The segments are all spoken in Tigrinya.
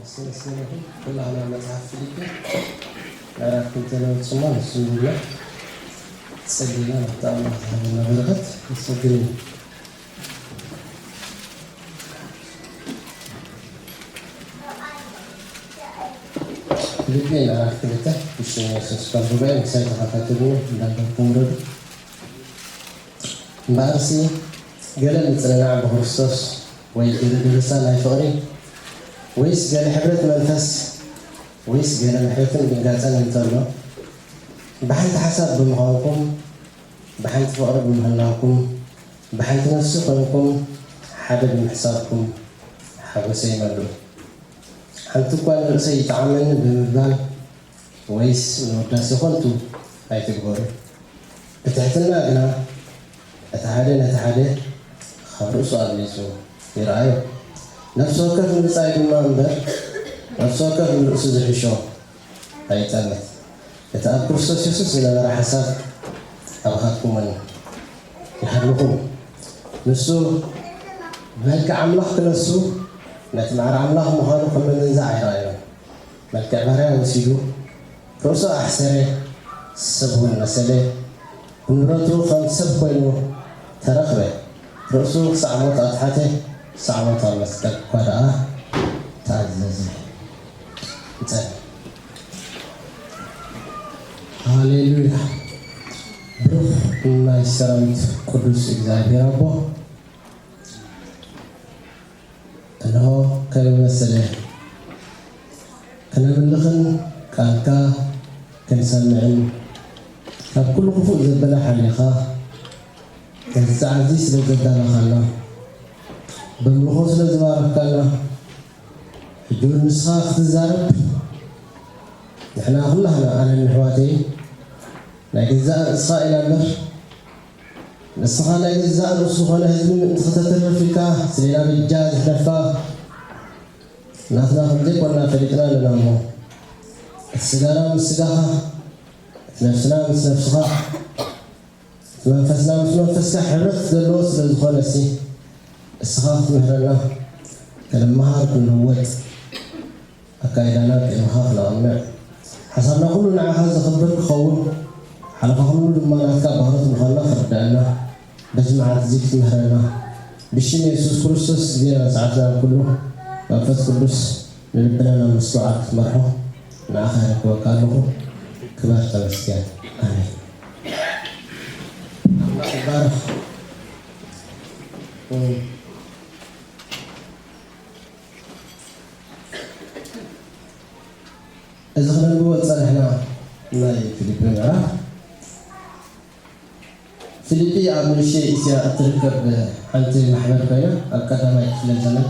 ስለስለኹም ኩላህና መጽሓፍ ፊልጲ ምዕራፍ ክልተ ነብጽሞ ንሱ ንብሎ ጸሊና ናብቲ ኣምላኽ ዝሃበና በረኸት ንሰግድ ኢና። ፊልጲ ምዕራፍ ክልተ ብሽም የሱስ ከም ጉባኤ ምሳይ ተኸታተልዎ እንዳበልኩም ውረዱ። እምበኣርሲ ገለ ምጽንናዕ ብክርስቶስ ወይ ገለ ደበሳ ናይ ፍቕሪ ወይስ ገለ ሕብረት መንፈስ ወይስ ገለ ምሕረትን ድንጋጸን እንተሎ ብሓንቲ ሓሳብ ብምዃንኩም ብሓንቲ ፍቕሪ ብምህላውኩም ብሓንቲ ነፍሲ ኮይንኩም ሓደ ብምሕሳብኩም ሓጎሰይ መልኡ። ሓንቲ እኳ ንርእሰይ ይጥዓመኒ ብምባል ወይስ ንውዳሴ ኾንቱ ኣይትግበሩ። ብትሕትና ግና እቲ ሓደ ነቲ ሓደ ኻብ ርእሱ ኣብሊጹ ይርኣዮ። ነፍሲ ወከፍ ንምጻይ ድማ እምበር ነፍሲ ወከፍ ንርእሱ ዝሕሾ ኣይጠምት። እቲ ኣብ ክርስቶስ የሱስ ዝነበረ ሓሳብ ኣባኻትኩም እውን ይሃልኹም። ንሱ ብመልክዕ ኣምላኽ ክነሱ ነቲ ማዕረ ኣምላኽ ምዃኑ ከም ምምንዛዕ ኣይረኣዮን። መልክዕ ባርያ ወሲዱ ርእሱ ኣሕሰረ፣ ሰብ እውን መሰለ። ብንብረቱ ከም ሰብ ኮይኑ ተረኽበ። ርእሱ ክሳዕ ሞት ኣትሓተ፣ ክሳዕ ሞት ኣብ መስቀል እኳ ደኣ ተኣዘዘ። ንጸሊ። ሃሌሉያ። ብሩኽ ናይ ሰራዊት ቅዱስ እግዚኣብሔር ኣቦ፣ እንሆ ከም መሰለ ክነምልኽን ቃልካ ክንሰምዕን ካብ ኩሉ ክፉእ ዘበለ ሓሊኻ ነዚ ሰዓት እዚ ስለ ዘዳለኻና በምልኾ ስለ ዝባረኽካና ሕጂ እውን ንስኻ ክትዛረብ ንሕና ኩላህና ኣነን ኣሕዋተይ ናይ ገዛእ ርእስኻ ኢና እምበር ንስኻ ናይ ገዛእ ርእሱ ዝኾነ ህዝቢ ምእንቲ ክተትርፍ ኢልካ ስሌና በጃ ዘሕለፍካ ናትና ከም ዘይኮንና ፈሊጥና ኣለና እሞ እቲ ስጋና ምስ ስጋኻ እቲ ነፍስና ምስ ነፍስኻ እቲ መንፈስና ምስ መንፈስካ ሕብረት ዘለዎ ስለ ዝኾነ ሲ እስኻ ክትምህረና ክንመሃር ክንልወጥ ኣካይዳና ቅድሚኻ ክነቕንዕ ሓሳብና ኩሉ ንዓኻ ዘኽብር ክኸውን ሓለፋ ኩሉ ድማ ናትካ ባህርት ምዃንና ክርድኣና በዚ መዓልቲ እዚ ክትምህረና ብሽም የሱስ ክርስቶስ ግዜና ሰዓትና ኩሉ መንፈስ ቅዱስ ንልብና ናብ ምስትውዓል ክትመርሖ ንዓኻ የረክበካ ኣለኹ። ክበር ተመስገን። ኣሜን። ኣምላኽ ይባረኽ። እዚ ክነንብቦ ዝጸናሕና ናይ ፊልጲ ምዕራፍ ፊልጲ ኣብ ንእሽተይ እስያ እትርከብ ሓንቲ ማሕበር ኮይና ኣብ ቀዳማይ ክፍለ ዘመን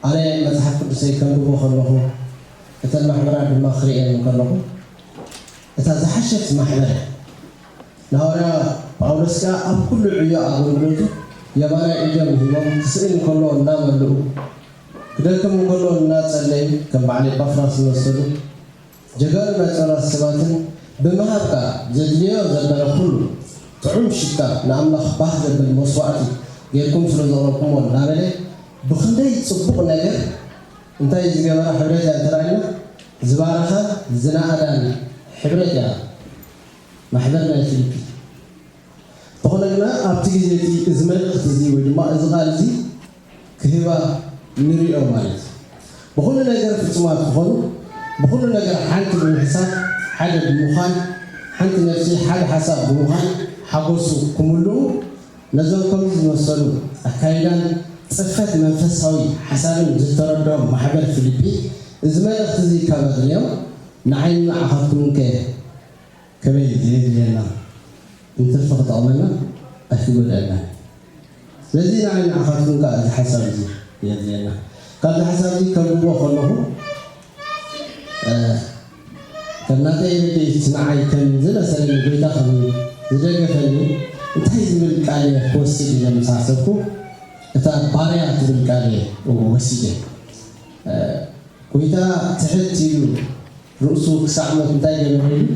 ኣነ መጽሓፍ ቅዱሰይ ከንብቦ ከለኹ እተን ማሕበራት ድማ ክርእየን ከለኹ እታ ዝሓሸት ማሕበር እያ። ንሃዋርያ ጳውሎስ ከኣ ኣብ ኩሉ ዕዮ ኣገልግሎቱ የማናይ ኢዶም ሂቦም ክስእን እንከሎ እናመልኡ ክደክም እንከሎ እናጸለዩ ከም በዓል ኤጳፍራስ ዝመሰሉ ጀጋኑ ናይ ጸሎት ሰባትን ብምሃብ ከኣ ዘድልዮ ዘበለ ኩሉ ጥዑም ሽታ ንኣምላኽ ባህ ዘብል መስዋእቲ ጌርኩም ስለ ዘቕረብኩሞ እናበለ ብኽንደይ ጽቡቕ ነገር እንታይ ዝገበራ ሕብረት እያ እንተራኢና ዝባረኻ ዝነኣዳን ሕብረት እያ ማሕበር ናይ ፊልፒ። ብኾነ ግና ኣብቲ ግዜ እቲ እዚ መልእኽቲ እዚ ወይ ድማ እዚ ቃል እዚ ክህባ ንሪኦ ማለት እዩ። ብኹሉ ነገር ፍጹማት ክኾኑ፣ ብኹሉ ነገር ሓንቲ ብምሕሳብ፣ ሓደ ብምዃን፣ ሓንቲ ነፍሲ፣ ሓደ ሓሳብ ብምዃን ሓጎሱ ክምልኡ፣ ነዞም ከምዚ ዝመሰሉ ኣካይዳን ጽፈት መንፈሳዊ ሓሳብን ዝተረድኦም ማሕበር ፊልጲ እዚ መልእኽቲ እዚ ካብ ኣድልዮም ንዓይን ንዓኻትኩምን ከ ከመይ እዩ ዘየድልየና? እንትርፊ ክጠቕመና ኣይክጎድኣና። ስለዚ ንዓይ ንዓኻትኩም ከኣ እዚ ሓሳብ እዚ የድልየና። ካብዚ ሓሳብ እዚ ከንብቦ ከለኹ ከም ናተይ ርድኢት ንዓይ ከም ዝመሰለኒ ጎይታ ከም ዝደገፈኒ እንታይ ዝብል ቃል እየ ክወስድ ኢለ ምስ ሓሰብኩ እታ ባርያ ትብል ቃል እየ ወሲደ። ጎይታ ትሕት ኢሉ ርእሱ ክሳዕ ሞት እንታይ ገበረ ኢሉ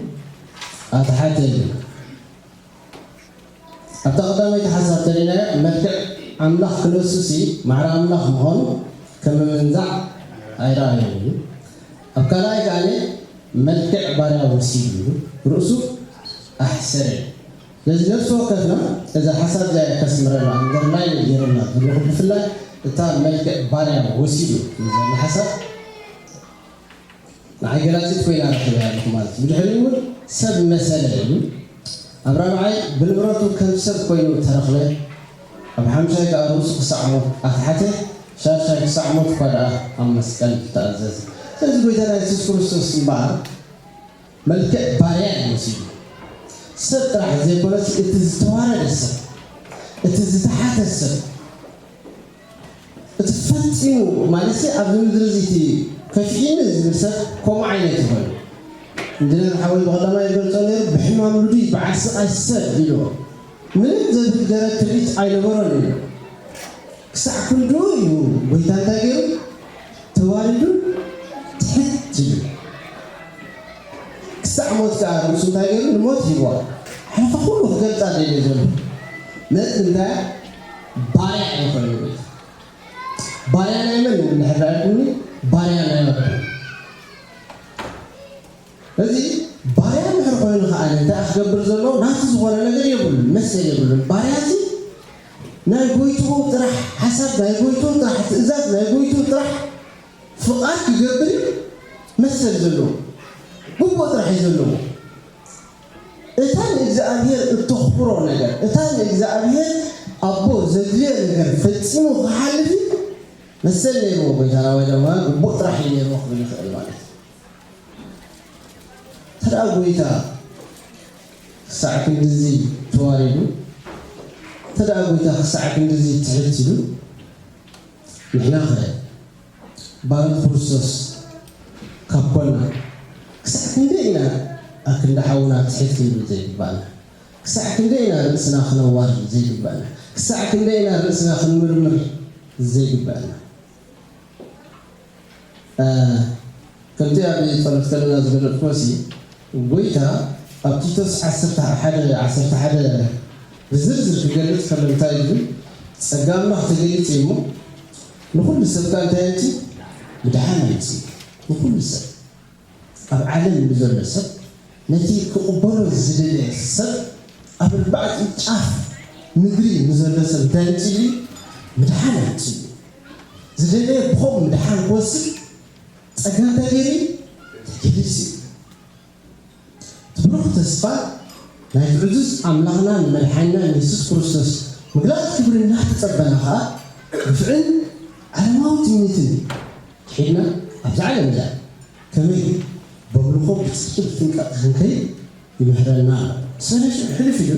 ኣትሓተ ኢሉ። ኣብታ ቀዳመይቲ ሓሳብ ተሪናዮ መልክዕ ኣምላኽ ክነሱ ሲ ማዕረ ኣምላኽ ምዃኑ ከም ምምንዛዕ ኣይረኣዮን እዩ። ኣብ ካልኣይ ከኣ መልክዕ ባርያ ወሲዱ እዩ፣ ርእሱ ኣሕሰረ። ስለዚ ነፍሲ ወከፍና እዛ ሓሳብ እዚኣ ከስምረና፣ ኣንደርላይን ገይረና ዘለኹ፣ ብፍላይ እታ መልክዕ ባርያ ወሲዱ ዝብል ሓሳብ ንዓይ ገላጺት ኮይና ረኺበያ ኣለኹ ማለት እዩ። ብድሕሪኡ እውን ሰብ መሰለ እዩ። ኣብ ራብዓይ ብንብረቱ ከም ሰብ ኮይኑ ተረኽበ። ኣብ ሓምሻይ ከኣ ርእሱ ክሳዕ ሞት ኣትሓተ። ሻድሻይ ክሳዕ ሞት እኳ ደኣ ኣብ መስቀል ተኣዘዘ። ስለዚ ጎይታና የሱስ ክርስቶስ እምበኣር መልክዕ ባርያ እዩ ወሲዱ። ሰብ ጥራሕ ዘይኮነስ እቲ ዝተዋረደ ሰብ፣ እቲ ዝተሓተ ሰብ፣ እቲ ፈጺሙ ማለት ኣብዚ ምድሪ እዚ እቲ ከፊእኒ ዝብል ሰብ ከምኡ ዓይነት ይኾን። ኢንጂነር ሓወይ ብቐዳማይ ይገልጾ ነይሩ፣ ብሕማም ልዱይ በዓል ስቓይ ሰብ ኢሉ። ምንም ዘብል ደረት ትርኢት ኣይነበሮን ኢሉ። ክሳዕ ክንድኡ እዩ ጎይታ እንታይ ገይሩ? ተዋሪዱ ትሕት ኢሉ። ክሳዕ ሞት ከኣ ርእሱ እንታይ ገይሩ? ንሞት ሂብዋ። ሓለፋ ኩሉ ክገልጻ ደልየ ዘሎ። መን እንታይ? ባርያ እዩ ኮይኑ ጎይታ። ባርያ ናይ መን እንድሕር ደኣ ኢልኩምኒ፣ ባርያ ናይ ኣቦ። እዚ ባርያ እንድሕር ኮይኑ ከኣ እንታይ ክገብር ዘለዎ? ናቱ ዝኾነ ነገር የብሉን፣ መሰል የብሉን። ባርያ እዚ ናይ ጎይትኡ ጥራሕ ሓሳብ፣ ናይ ጎይትኡ ጥራሕ ትእዛዝ፣ ናይ ጎይትኡ ጥራሕ ፍቓድ ክገብር እዩ መሰል ዘለዎ። ግቡእ ጥራሕ እዩ ዘለዎ። እታ ንእግዚኣብሔር እተኽብሮ ነገር፣ እታ ንእግዚኣብሔር ኣቦ ዘድልዮ ነገር ፈጺሙ ክሓልፍ እዩ መሰል ነይርዎ ጎይታና፣ ወይ ድማ ግቡእ ጥራሕ እዩ ነይርዎ ክብል ይኽእል ማለት እዩ። እንተ ደኣ ጎይታ ክሳዕ ክንድዚ ተዋሪዱ፣ እንተ ደኣ ጎይታ ክሳዕ ክንድዚ ትሕት ኢሉ፣ ንሕናኸ ባሮት ክርስቶስ ካብ ኮና፣ ክሳዕ ክንደይ ኢና ኣብ ክንዲ ሓውና ትሕት ክንብል ዘይግባእና? ክሳዕ ክንደይ ኢና ርእስና ክነዋርድ ዘይግባእና? ክሳዕ ክንደይ ኢና ርእስና ክንምርምር ዘይግባእና? እ፣ ከምቲ ኣብ ጸሎት ከለና ዝገለጽኩዎ ሲ፣ ጎይታ ኣብ ቲቶስ ዓሰርተ ሓደ ዓሰርተ ሓደ ብዝርዝር ክገልጽ ከሎ እንታይ እዩ ዝብል? ጸጋ ኣምላኽ ተገሊጹ እዩ እሞ፣ ንኹሉ ሰብ ከኣ እንታይ ኣምጺኡ? ምድሓን ኣምጺኡ። ንኹሉ ሰብ፣ ኣብ ዓለም ንዘሎ ሰብ፣ ነቲ ክቕበሎ ዝደለየ ሰብ፣ ኣብ ኣርባዕቲኡ ጫፍ ምድሪ ንዘሎ ሰብ እንታይ ኣምጺኡ? ምድሓን ኣምጺኡ። ዝደለየ ብኸምኡ ምድሓን ክወስድ ጸጋ እንታይ ገይሩ እዩ? ተገሊጹ እዩ። እቲ ብሩኽ ተስፋ ናይቲ ዕዙዝ ኣምላኽናን መድሓኒናን የሱስ ክርስቶስ ምግላጽ ክብሪ እናተጸበና ኸኣ፣ ግፍዕን ዓለማዊ ትምኒትን ክሒድና ኣብዛ ዓለም እዚኣ ከመይ በምልኾ ብጽድቂ ብጥንቃቐ ክንከይድ ይምህረና ኣሎ። ሰለስተ ሕልፍ ኢሉ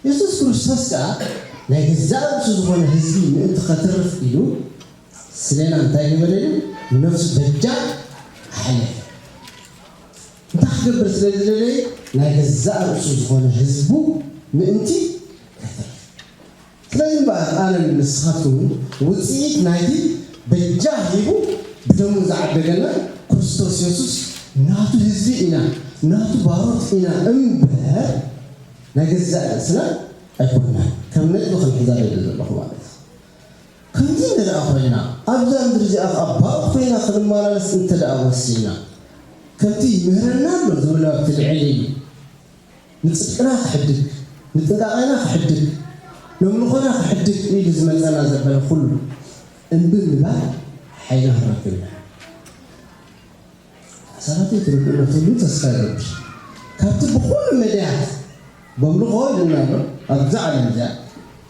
የሱስ ክርስቶስ ከኣ ናይ ገዛእ ርእሱ ዝኾነ ህዝቢ ምእንቲ ኸትርፍ ኢሉ ስለና እንታይ ገበረ ኢሉ? ነፍሱ በጃ ሓለፈ። እንታይ ክገብር ስለ ዝደለየ? ናይ ገዛእ ርእሱ ዝኾነ ህዝቡ ምእንቲ ከትርፍ። ስለዚ እምበኣር ኣነን ንስኻትኩምን ውጽኢት ናይቲ በጃ ሂቡ ብደሙ ዝዓደገና ክርስቶስ የሱስ ናቱ ህዝቢ ኢና፣ ናቱ ባሮት ኢና እምበር ናይ ገዛእ ርእስና ኣይኮንናን። ከም ነጥቢ ክንሕዛ ደሊ ዘለኹ ማለት እዩ። ከምዚ እንተ ደኣ ኮይና፣ ኣብዛ ምድሪ እዚኣ ኸኣ ባሮት ኮይና ክንመላለስ እንተ ደኣ ወሲና፣ ከምቲ ይምህረና ኣሎ ዝብል ኣብቲ ልዕሊ ንጽድቅና ክሕድግ፣ ንጥንቃቄና ክሕድግ፣ ነምልኾና ክሕድግ ኢሉ ዝመጸና ዘበለ ኩሉ እምቢ ምባል ሓይሊ ክንረክብ ኢና። ሓሳባተይ ትርድእዎ ትህሉ ተስፋ ይገብር። ካብቲ ብኹሉ መዳያት በምልኾ ኢልና ኣሎ፣ ኣብዛ ዓለም እዚኣ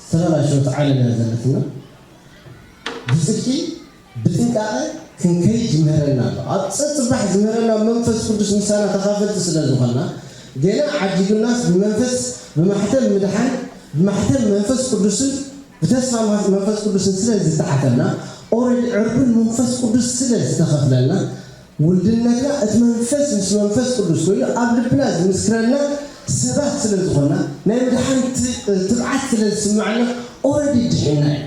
ዝተበላሸወት ዓለም እያ ዘለትና። ብጽድቂ ብጥንቃቐ ክንከይድ ይምህረና ኣሎ። ኣብ ጸጽባሕ ዝምህረና መንፈስ ቅዱስ ምሳና ተኻፈልቲ ስለ ዝኾንና፣ ገና ዓዲጉናስ ብመንፈስ ብማሕተም ምድሓን ብማሕተም መንፈስ ቅዱስን ብተስፋ መንፈስ ቅዱስን ስለ ዝተሓተምና፣ ኦረዲ ዕርብን መንፈስ ቅዱስ ስለ ዝተኸፍለልና፣ ውልድነትና እቲ መንፈስ ምስ መንፈስ ቅዱስ ኮይኑ ኣብ ልብና ዝምስክረልና ሰባት ስለ ዝኾንና፣ ናይ ምድሓን ት-፣ ትብዓት ስለ ዝስምዓና፣ ኦረዲ ድሒና እዩ።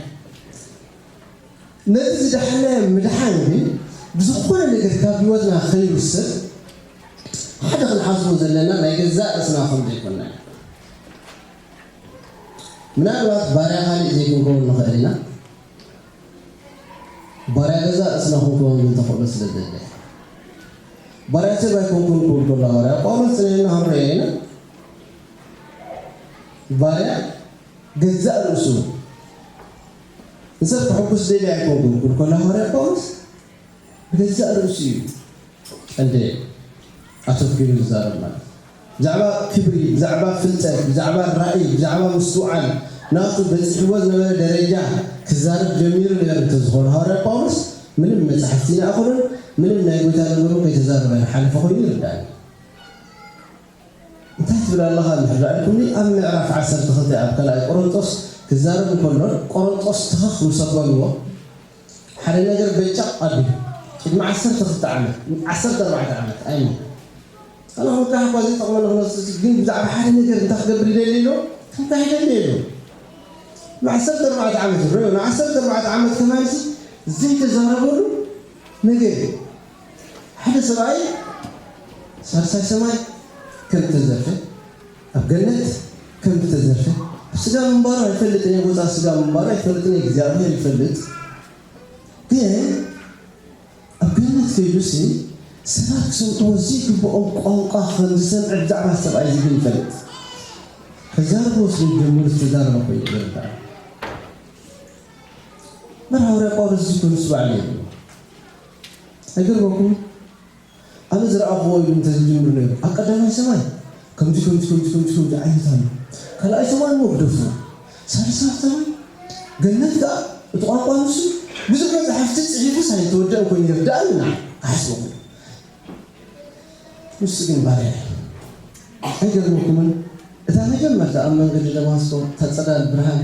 ነቲ ዝደሓናዮ ምድሓን ግን ብዝኾነ ነገር ካብ ህይወትና ከይውሰድ ሓደ ክንሓስቦ ዘለና ናይ ገዛእ ርእስና ከም ዘይኮንና እዩ። ምናልባት ባርያ ካልእ ዘይክንከውን ንኽእል ኢና። ባርያ ገዛእ ርእስና ክንከውን ግን ተኾ-፣ ባርያ ሰብ ኣይኮንኩን ክብል ከሎ ሃዋርያ ጳውሎስ ጽኒዕና ክንሪኦ ኢና። ባርያ ገዛእ ርእሱ ንሰብ ከሐጉስ ደልየ ኣይኮንኩን ክብል ከሎ ሃዋርያ ጳውሎስ ብገዛእ ርእሱ እዩ ቀንዲ ኣተኲሩ ዝዛረብ ማለት እዩ። ብዛዕባ ክብሪ፣ ብዛዕባ ፍልጠት፣ ብዛዕባ ራእይ፣ ብዛዕባ ምስትውዓል ናቱ በጺሕዎ ዝነበረ ደረጃ ክዛረብ ጀሚሩ ነይሩ እንተዝኾነ ሃዋርያ ጳውሎስ ምንም መጻሕፍቲ ይኣኽሉን ምንም ናይ ጎይታ ነገሩ ከይተዛረበ ዝሓለፈ ኮይኑ ይርዳእኒ። እንታይ ትብል ኣለኻ እንድሕር ዳእልኩምኒ ኣብ ምዕራፍ ዓሰርተ ክልተ ኣብ ካልኣይ ቆሮንጦስ ክዛረብ እንከሎ ቆሮንጦስ ትኽኽ ምስ ኣበልዎ ሓደ ነገር በጫቕ ኣቢሉ ቅድሚ ዓሰርተ ክልተ ዓመት ዓሰርተ ኣርባዕተ ዓመት ኣይሞ ኣነ ከምካ እኳ ዘይጠቕመኒ ክነሱ ግን ብዛዕባ ሓደ ነገር እንታይ ክገብር ይደሊ ኣሎ እንታይ ይደሊ ኣሎ ንዓሰርተ ኣርባዕተ ዓመት ይረዮ ንዓሰርተ ኣርባዕተ ዓመት ከማንሲ ዘይተዛረበሉ ነገር ሓደ ሰብኣይ ሳልሳይ ሰማይ ከም ተዘርፈ ኣብ ገነት ከም ዝተዘርፈ ኣብ ስጋ ምንባሩ ኣይፈልጥን እየ ቦታ ስጋ ምንባሩ ኣይፈልጥን እየ እግዚኣብሔር ይፈልጥ ግን ኣብ ገነት ከይዱሲ ሰባት ክሰምዕዎ ዘይግብኦም ቋንቋ ከም ዝሰምዐ ብዛዕባ ሰብኣይ ዝግን ይፈልጥ ከዛረቦ ስለ ጀምሩ ዝተዛረበ ኮይኑ ይረዳእ መርሃውርያ ጳውሎስ ዝኮኑ ስባዕ ነይሩ ኣይገርመኩም ኣነ ዝረኣኽዎ ኢሉ እንተዝጅምር ነይሩ ኣብ ቀዳማይ ሰማይ ከምዚ ከምዚ ከምዚ ከምዚ ከምዚ ዓይነት ኣሎ ካልኣይ ሰማይ እሞ ግደፉ ሳልሳይ ሰማይ ገነት ከኣ እቲ ቋንቋ ንሱ ብዙሕ መፅሓፍቲ ፅሒፉስ ኣይተወደአን ኮይኑ ይርዳእና ክሓስበኩም ንሱ ግን ባርያ ኣይገርመኩምን እታ መጀመርታ ኣብ መንገዲ ደማስቆ እታ ፀዳል ብርሃን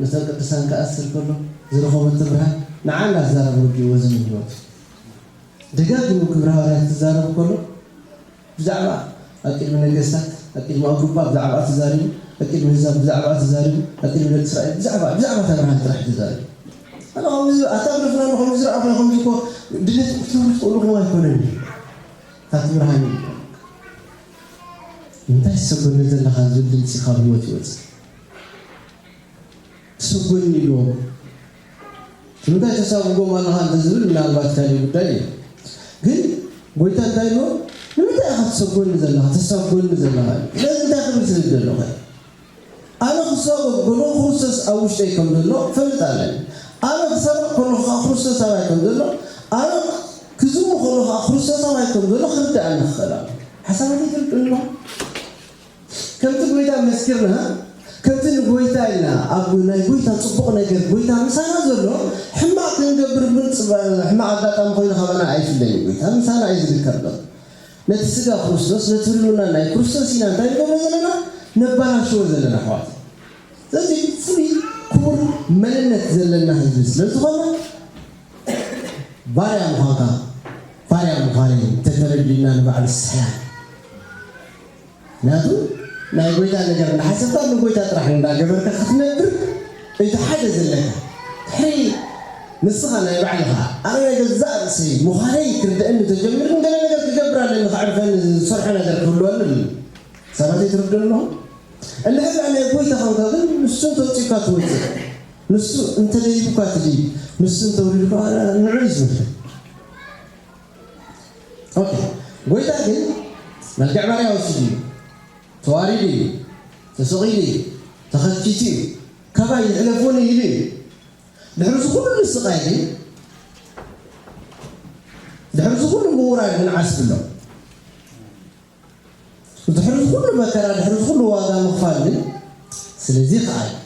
ነተን ቅዱሳን ክኣስር ከሎ ዝረኸበቶ ብርሃን ንዓ እናዛረበ ወዲእዎ ዘመን ህይወቱ ደጋጊሙ ክብሪ ሃዋርያት ክዛረብ ከሎ ብዛዕባ ኣብ ቅድሚ ነገስታት ኣብ ቅድሚ ኣግሩጳ ብዛዕባ ተዛሪቡ ኣብ ቅድሚ ህዛብ ብዛዕባ ተዛሪቡ ኣብ ቅድሚ ደቂ እስራኤል ብዛዕባ ብዛዕባ እታ ብርሃን ጥራሕ ተዛሪቡ ኣነ ከምዚ ኣታ ግደፉና ከምዚ ዝረኣኹ ከምዚ እኮ ድሌት ክትብሉ ትኽእሉ ከማ ኣይኮነን እዩ እታ ብርሃን እዩ እንታይ ትሰጎኒ ዘለኻ ዝብል ድምፂ ካብ ህይወት ይወፅእ ትሰጎኒ ኢልዎም ንምንታይ ተሳጉጎም ኣለኻ እንተዝብል ምናልባት ካልእ ጉዳይ እዩ ግን ጎይታ እንታይ ኢልዎ ንምንታይ ኢኻ ትሰጎኒ ዘለኻ ተሳጎኒ ዘለኻ ስለዚ እንታይ ክብል ትብል ዘለኻ ኣነ ክሳጎ ጎሎ ክርስቶስ ኣብ ውሽጠይ ከም ዘሎ ፈልጥ ኣለኒ ኣነ ክሰርቕ ከሎ ከዓ ክርስቶስ ኣባይ ከም ዘሎ ኣነ ክዝሙ ከሎ ከዓ ክርስቶስ ኣባይ ከም ዘሎ ክርዳእኒ ክኽእል ኣሎ ሓሳባተይ ትርድእኒ ከምቲ ጎይታ መስኪርና ከምቲ ንጎይታ ኢልና ኣብ ናይ ጎይታ ፅቡቕ ነገር ጎይታ ምሳና ዘሎ ሕማቕ ክንገብር እውን ሕማቕ ኣጋጣሚ ኮይኑ ካባና ኣይፍለይ ጎይታ ምሳና እዩ ዝዝከር ዘሎ ነቲ ስጋ ክርስቶስ ነቲ ህልውና ናይ ክርስቶስ ኢና እንታይ ንገብሮ ዘለና ነባላሽዎ ዘለና ኣሕዋት ስለዚ ፍሉይ ክቡር መንነት ዘለና ህዝቢ ስለ ዝኾነ ባርያ ምዃንካ ባርያ ምዃነይ እንተተረዲእና ንባዕሉ ሰላም ምክንያቱ ናይ ጎይታ ነገር እንዳሓሰብካ ንጎይታ ጥራሕ እንዳገበርካ ክትነብር እቲ ሓደ ዘለካ ድሕሪ ንስኻ ናይ ባዕልኻ ኣነ ናይ ገዛእ ርእሰይ ምዃነይ ክርደአኒ ተጀሚሩ ንገለ ነገር ክገብር ኣለኒ ከዕርፈኒ ዝሰርሖ ነገር ክህልወኒ ኣለኒ ሰባተይ ትርድእ ኣለኹ እንድሕር ናይ ጎይታ ኾንካ ግን ንሱ እንተውፅእካ ትወፅእ ንሱ እንተደይቡካ ትድይብ ንሱ እንተውሪዱካ ንዑ እዩ ዝመስል ኦኬ ጎይታ ግን መልክዕ ባርያ ወሲዱ እዩ ተዋሪዱ እዩ ተሰቒሉ እዩ ተኸትኪቱ እዩ ካባይ ይሕለፍውን ኢሉ እዩ ድሕሪ ዝኩሉ ስቓይ ግን ድሕሪ ዝኩሉ ምውራድ ግን ዓስቢ ኣሎ ድሕሪ ዝኩሉ መከራ ድሕሪ ዝኩሉ ዋጋ ምኽፋል ግን ስለዚ ከዓ እዩ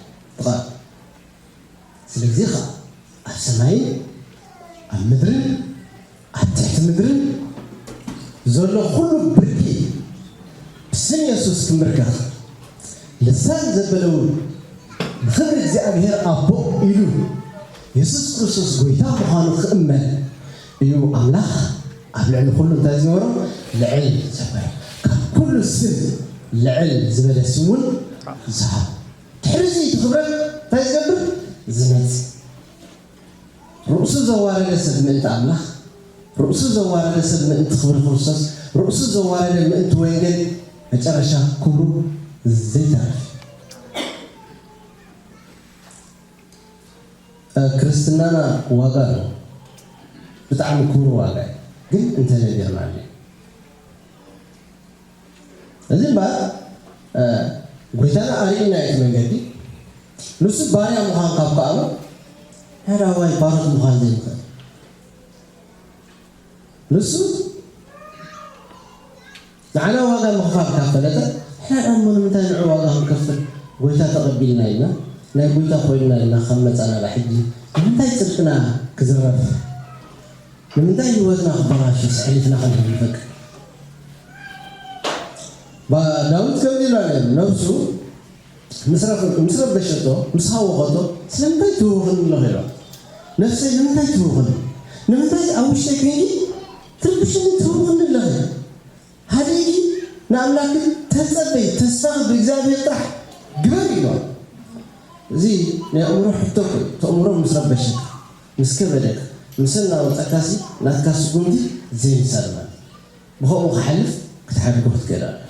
ስለዚ ኸዓ ኣብ ሰማይን ኣብ ምድርን ኣብ ትሕቲ ምድርን ዘሎ ኩሉ ብርኪ ብስም የሱስ ክምርከኽ ልሳን ዘበለ እውን ብኽብሪ እግዚኣብሔር ኣቦ ኢሉ የሱስ ክርስቶስ ጎይታ ምዃኑ ክእመን እዩ ኣምላኽ ኣብ ልዕሊ ኩሉ እንታይ ዝገበሮ ልዕል ዘበለ ካብ ኩሉ ስም ልዕል ዝበለ ስም እውን ዝሃብ ድሕሪ እዚ እቲ ክብረት እንታይ ዝገብር ዝመጽእ ርእሱ ዘዋረደ ሰብ ምእንቲ ኣምላኽ ርእሱ ዘዋረደ ሰብ ምእንቲ ክብሪ ክርስቶስ ርእሱ ዘዋረደ ምእንቲ ወንጌል መጨረሻ ክብሩ ዘይተርፍ ክርስትናና ዋጋ ኣለዎ ብጣዕሚ ክቡር ዋጋ እዩ ግን እንተነገርና ኣሎ። እዚ እምበኣር ጎይታና ኣርእዩና እቲ መንገዲ። ንሱ ባርያ ምዃን ካብ ከኣሎ፣ ሕራዋይ ባሮት ምዃን ዘይምኽእል። ንሱ ንዓና ዋጋ ምኽፋል ካብ ፈለጠ፣ ንሕና ደኣ እሞ ንምንታይ ንዑ ዋጋ ክንከፍል? ጎይታ ተቐቢልና ኢልና፣ ናይ ጎይታ ኮይንና ኢልና ካብ መጻና ሕጂ ንምንታይ ጽድቅና ክዝረፍ? ንምንታይ ህይወትና ክበላሾ ስሕሊፍና ክንህብ ንፈቅድ? ዳዊት ከምዚ ኢሉ ነይሩ፣ ነብሱ ምስ ረበሸቶ፣ ምስ ሃወኸቶ፣ ስለምንታይ ትህውኽኒ ኣለኺ ኢልዋ። ነፍሰይ ንምንታይ ትህውኽኒ? ንምንታይ ኣብ ውሽጠይ ኮይንኪ ትርብሽኒ ትህውኽኒ ኣለኺ? ሃዲእኪ ንኣምላኽኪ ተጸበይ፣ ተስፋኺ ብእግዚኣብሔር ጥራሕ ግበሪ ኢልዋ። እዚ ናይ ኣእምሮ ሕቶ እኮ እዩ። እቲ ኣእምሮ ምስ ረበሸካ፣ ምስ ከበደካ፣ ምስ እናወጸካሲ ናትካ ስጉምቲ ዘይምሳል ማለት እዩ። ብኸምኡ ክሓልፍ ክትሓድጎ ክትክእል ኣለካ።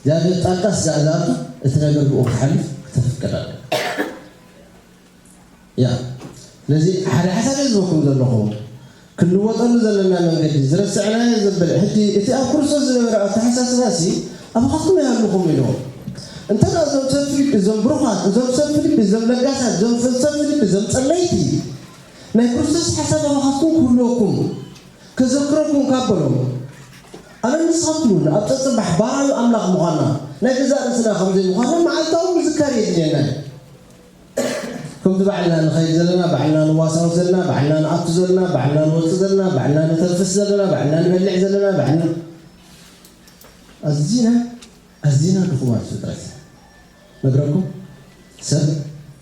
እግዚኣብሔር ጣልቃ ስጋዕ ዝኣቱ እቲ ነገር ብኡ ክሓልፍ ክተፍቅድ ኣለካ። ያ ስለዚ ሓደ ሓሳብ እየ ዝበኩም ዘለኹ። ክንልወጠሉ ዘለና መንገዲ ዝረስዕናዮ ዘበለ ሕጂ እቲ ኣብ ክርስቶስ ዝነበረ ኣተሓሳስባ ሲ ኣባኻትኩም ይሃልኹም ኢልዎ። እንተ እዞም ሰብ ፊልጲ እዞም ብሩኻት እዞም ሰብ ፊልጲ እዞም ለጋሳት እዞም ሰብ ፊልጲ እዞም ጸለይቲ ናይ ክርስቶስ ሓሳብ ኣባኻትኩም ክህልወኩም ከዘክረኩም ካብ በሎም ኣነ ንስኻትኩም እውን ኣብ ጸጽባሕ ባራዩ ኣምላኽ ምዃንና ናይ ገዛእ ርእስና ከም ዘይምዃንና መዓልታዊ ምዝካር የድልየና እዩ። ከምቲ ባዕልና ንኸይድ ዘለና፣ ባዕልና ንዋሳው ዘለና፣ ባዕልና ንኣቱ ዘለና፣ ባዕልና ንወጽእ ዘለና፣ ባዕልና ንተንፍስ ዘለና፣ ባዕልና ንበልዕ ዘለና፣ ባዕልና ኣዚና ኣዚና ድኹማት ፍጥረት ነግረኩም ሰብ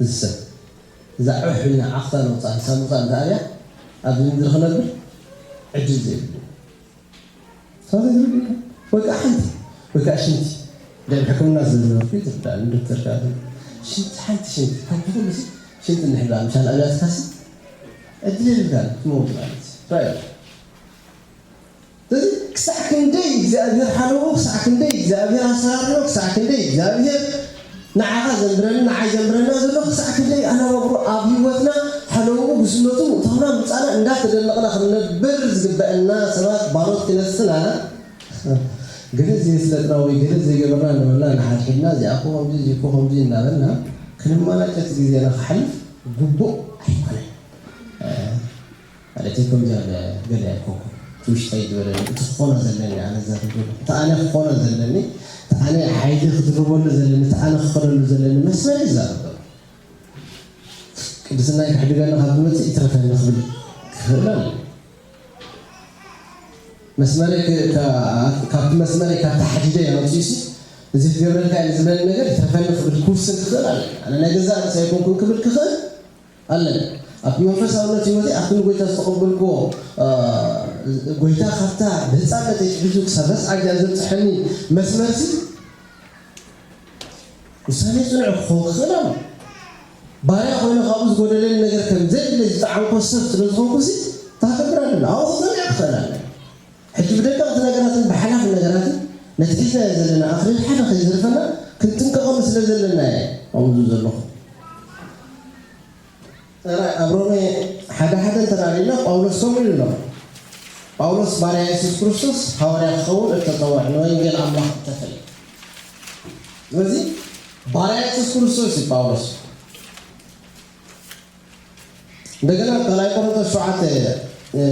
እዚ ሰብ እዛ ዕሕ ኢልና ዓኽታ ነውፃ ንሳ ምውፃእ እንተኣብያ ኣብዚ ምድሪ ክነብር ዕድል ዘይብሉ። ሳውዲ ዝብል ወይ ከዓ ሓንቲ ወይ ከዓ ሽንቲ ደም ሕክምና ስለ ዝነበርኩ እዩ ዝርዳእኒ ዶክተር ካል ሽንቲ ሓንቲ ሽንቲ ካብ ኩሉ ሲ ሽንቲ እንሕላ ምሻን ኣብያትካ ሲ ዕድል የብልካን ትመውት ማለት እዩ። ራእዩ ስለዚ ክሳዕ ክንደይ እግዚኣብሔር ሓለዎ ክሳዕ ክንደይ እግዚኣብሔር ኣሰራርዮ ክሳዕ ክንደይ እግዚኣብሔር ንዓኻ ዘንብረኒ ንዓይ ዘንብረና ዘሎ ክሳዕ ክንደይ ኣነባብሮ ኣብ ህይወትና ሓለውኡ ጉስነቱ ምእታውና ምጻና እንዳተደነቕና ክንነብር ዝግበአና ሰባት ባሮት ክነስና ገለ ዘይስለጥና ወይ ገለ ዘይገበርና እናበልና ንሓድሕድና እዚኣ እኮ ከምዚ እዚ እኮ ከምዚ እናበልና ክንመናጨት ግዜና ክሓልፍ ግቡእ ኣይኮነን። ማለት ከምዚ ያለ ገለ ኣይኮንኩ ትውሽጠይ ዝበለኒ እቲ ክኾኖ ዘለኒ ኣነ ዘርግብ እቲ ኣነ ክኾኖ ዘለኒ እቲ ኣነ ሓይሊ ክድርበሉ ዘለኒ እቲ ኣነ ክኸደሉ ዘለኒ መስመር ይዛረብ ቅድስናይ ክሕድገኒ ካብ ዝመፅእ ይትረፈኒ ክብል ክኽእል ኣለ መስመረይ ካብቲ መስመረይ ካብቲ ሓዲደ ኣውፅኡሲ እዚ ክገብረልካ እዩ ዝበለኒ ነገር ይትረፈኒ ክብል ክውስን ክኽእል ኣለ ኣነ ናይ ገዛእ ርእሰ ኣይኮንኩን ክብል ክኽእል ኣለን ኣብቲ መንፈሳውነት ህይወተይ ኣብቲ ንጎይታ ዝተቐበልክዎ ጎይታ ካብታ ብህፃነተይ ትሒዙ ክሳብ ርስዓይ ዘብፅሐኒ መስመርሲ ውሳኔ ፅኑዕ ክኸውን ክኽእል ኣሎ ባርያ ኮይኑ ካብኡ ዝጎደለኒ ነገር ከም ዘድለ ዝጠዓምኮ ሰብ ስለ ዝኾንኩሲ ታገብር ኣለና ኣብኡ ክፀንዕ ክኽእል ኣለ ሕጂ ብደቀቕቲ ነገራትን ብሓላፊ ነገራትን ነቲ ሒዝናዮ ዘለና ኣኽሊል ሓደ ከይዝርፈና ክንጥንቀቐሉ ስለ ዘለና እየ ከምኡ ዘለኹ ኣብ ሮሜ ሓደ ሓደ እንተራእና ጳውሎስ ከምኡ ኢሉ ኣሎ ጳውሎስ ባርያ የሱስ ክርስቶስ ሃዋርያ ክኸውን እተፀውዐ ንወንጌል ኣምላኽ እተፈልየ ስለዚ ባርያ የሱስ ክርስቶስ እዩ ጳውሎስ እንደገና ካልኣይ ቆሮንቶስ ሸውዓተ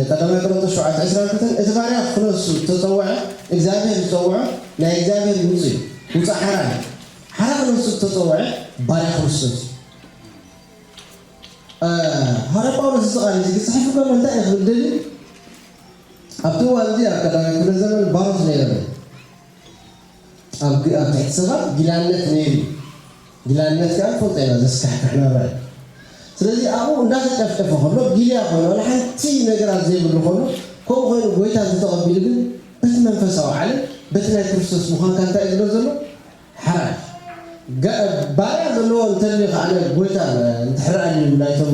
ቀዳማይ ቆሮንቶስ ሸውዓተ ዕስራን ክልተን እቲ ባርያ ክነሱ ዝተፀውዐ እግዚኣብሔር ዝፀውዖ ናይ እግዚኣብሔር ውፁ እዩ ውፁ ሓራ እዩ ሓራ ክነሱ ዝተፀውዐ ባርያ ክርስቶስ እዩ ሃረ ጳውሎስ እዚ ቃል እዚ ክፅሕፍ ከሎ እንታይ እዩ ክብል ደልዩ ኣብቲ እዋን እዚ ኣብ ቀዳማይ ክፍለ ዘመን ባሮት ነይሮም ኣብ ኣብ ትሕቲ ሰባት ጊላነት ነይሩ እዩ። ጊላነት ከዓ ንፈልጦ ኢና ዘስካሕክሕ ናብራ እዩ። ስለዚ ኣብኡ እንዳተጨፍጨፈ ከሎ ጊልያ ኮይኑ ዋላ ሓንቲ ነገራት ዘይብሉ ከሎ ከምኡ ኮይኑ ጎይታ እንተተቐቢሉ ግን በቲ መንፈሳዊ ዓለም በቲ ናይ ክርስቶስ ምዃንካ እንታይ እዩ ዝብሎ ዘሎ ሓራይ ባርያ ዘለዎ እንተልዩ ከዓ ጎይታ እንድሕር ኣልዩ ናይቶም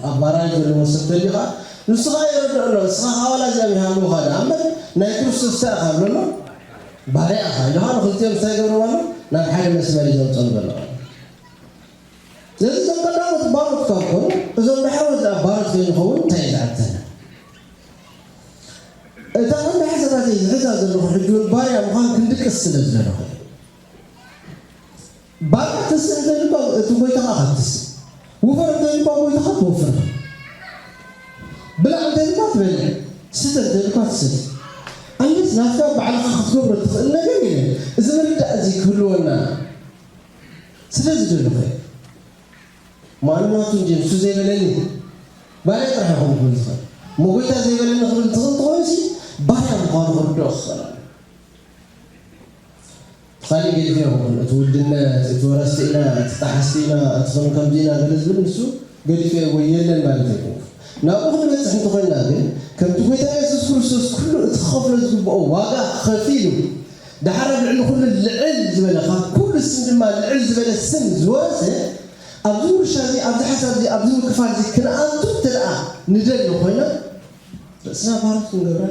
ኣብ ባራይ ዘለዎ ሰብ ተልዩ ከዓ ንሱ ከዓ የረድኦ ኣሎ ንስኻ ከዓ ዋላ እዚኦም ይሃልውኻ ደኣ እምበር ናይ ክርስቶስ እንታይ ኢኻ ኣሎ ባርያ ኢኻ ኢልኻ ንኽልቲኦም እንታይ ገብርዋ ኣሎ ናብ ሓደ መስመር እዩ ዘምፅኦም ዘሎ ስለዚ እዞም ቀዳሞት ባሮት ካብ ኮኑ እዞም ዳሕረዎት ደኣ ባሮት ከይንኸውን እንታይ እዩ ዝዓግተና ዝሕዛ ዘለኹ ሕጂ እውን ባርያ ምዃን ክንድቅስ ስለ ዝደለኹ። ባርያ ትስእ እንተልባ እቲ ጎይታኻ ክትስእ፣ ውፈር እንተልባ ጎይታኻ ትወፍር፣ ብላዕ እንተልባ ትበልዕ፣ ስተ እንተልባ ትሰቲ። ኣንስ ናትካ ባዕልኻ ክትገብሮ ትኽእል ነገር የለን። እዚ ምርዳእ እዚ ክህልወና ስለ ዝደለኹ እየ። ማንነቱ እንጂ ንሱ ዘይበለኒ ባርያ ጥራሕ ይኸውን ክብል ዝኽእል። እሞ ጎይታ ዘይበለኒ ክብል ትኽእል ትኾንሲ፣ ባርያ ምዃኑ ክርድኦ ክኽእል ኣለዎ። እቲ ካሊእ ገዲፈ ይኸውን፣ እቲ ውድነት፣ እቲ ወረስቲ ኢና፣ እቲ ጠሓስቲ ኢና፣ እቲ ከም ከምዚ ኢና ገለ ዝብል ንሱ ገዲፈ ወይ የለን ማለት ኣይኮንኩን። ናብኡ ክንበጽሕ እንተኾይንና ግን፣ ከምቲ ጎይታ የሱስ ክርስቶስ ኩሉ እቲ ክኸፍሎ ዝግብኦ ዋጋ ከፊሉ፣ ደሓር ኣብ ልዕሊ ኩሉ ልዕል ዝበለ፣ ካብ ኩሉ ስም ድማ ልዕል ዝበለ ስም ዝወረሰ፣ ኣብዚ ውርሻ እዚ፣ ኣብዚ ሓሳብ እዚ፣ ኣብዚ ምክፋል እዚ ክንኣቱ እንተ ደኣ ንደሊ ኮይና፣ ርእስና ባሮት ክንገብራ፣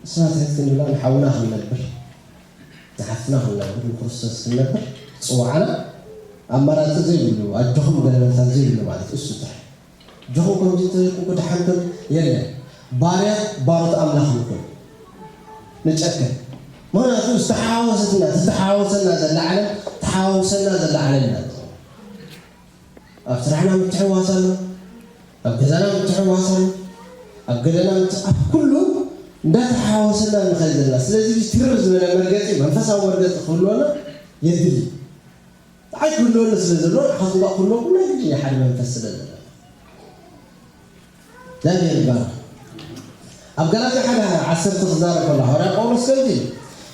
ርእስና ትሕት ክንብላ፣ ንሓውና ክንነብር፣ ንሓፍትና ክንነብር፣ ንክርስቶስ ክንነብር ዝጽውዓና ኣማራጺ ዘይብሉ፣ ኣጆኹም ገለ መልታት ዘይብሉ ማለት እዩ። እሱ ጥራሕ። ኣጆኹም ከምዚ እንተዘይኮንኩ ደሓን ከም የለን። ባርያ ባሮት ኣምላኽ ንኹን። ንጨክን። ምኽንያቱ ዝተሓዋወሰትና፣ ዝተሓዋወሰና ዘላ ዓለም፣ ተሓዋውሰና ዘላ ዓለም ኢና ንኸውን። ኣብ ስራሕና ምትሕውዋስ ኣሎ፣ ኣብ ገዛና ምትሕውዋስ ኣሎ፣ ኣብ ገለና ምት-፣ ኣብ ኩሉ እንዳተሓዋወሰና ንኸይድ ዘለና። ስለዚ እዚ ትርር ዝበለ መርገጺ፣ መንፈሳዊ መርገጺ ክህልወና የድሊ። ንዓይ ክህልወኒ ስለ ዘለዎ፣ ንዓኻትኩም ከኣ ክህልወኩም ናይ ግድን እዩ፣ ሓደ መንፈስ ስለ ዘለና። እግዚኣብሔር ይባረክ። ኣብ ገላትያ ሓደ ዓሰርተ ክዛረብ ከሎ ሃዋርያ ጳውሎስ ከምዚ ኢሉ፣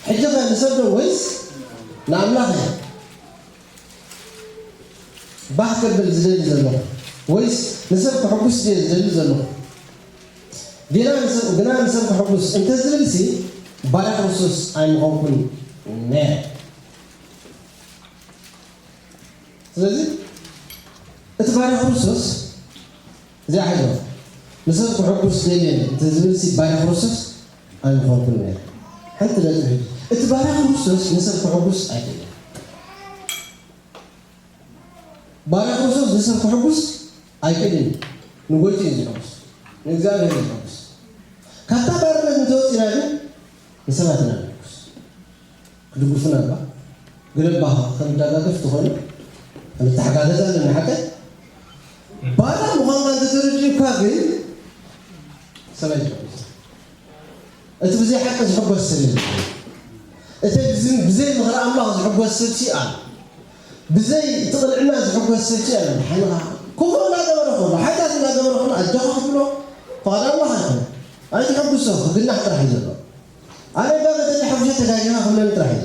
"ሕጂ ኸ ንሰብ ዶ ወይስ ንኣምላኽ እየ ባህ ከብል ዝደሊ ዘለኹ? ወይስ ንሰብ ከሐጉስ ድየ ዝደሊ ዘለኹ? ግና ንሰብ፣ ግና ንሰብ ከሐጉስ እንተ ዝብልሲ፣ ባርያ ክርስቶስ ኣይምኾንኩን ነይረ።" ስለዚ እቲ ባርያ ክርስቶስ እዚኣ ሒዞ፣ "ንሰብ ከሐጉስ ደልየ" እንተ ዝብልሲ፣ ባርያ ክርስቶስ ኣይምኾንኩን ነይረ። ሓንቲ ነጥቢ ሕጂ፣ እቲ ባርያ ክርስቶስ ንሰብ ከሐጉስ ኣይደልን። ባርያ ክርስቶስ ንሰብ ከሐጉስ ኣይክእልን። ንጎይቱ እዩ ዘሐጉስ፣ ንእግዚኣብሔር እዩ ዘሐጉስ። ካብታ ባርነት እንተወፂና ግን ንሰባት ኢና ነሐጉስ። ክድግፉና እባ፣ ገለ እባ ክንደጋገፍ ተኾይኑ፣ ክንተሓጋገዝ ኣለና፣ ሓቀይ? ባዳ ምዃንካ እንተተረዲኡካ ግን፣ ሰበይ ዝሕጎስ። እቲ ብዘይ ሓቂ ዝሕጎስ ሰብ የለን። እቲ ብዝ-፣ ብዘይ ምኽሪ ኣምላኽ ዝሕጎስ ሰብሲ ኣሎ። ብዘይ እቲ ቅንዕና ዝሕጎስ ሰብሲ ኣሎ። ሓይልኻ ክፉእ እናገበረ ከሎ፣ ሓጢኣት እናገበረ ከሎ፣ ኣጆኻ ክትብሎ፣ ፍቓድ ኣምላኽ ኣይኮነን። ኣይትሐጉሶ፣ ክግናሕ ጥራሕ እዩ ዘሎ። ኣነ ጋር ተደሓጉሸ ተጋጊኻ ክብለኒ ጥራሕ እዩ።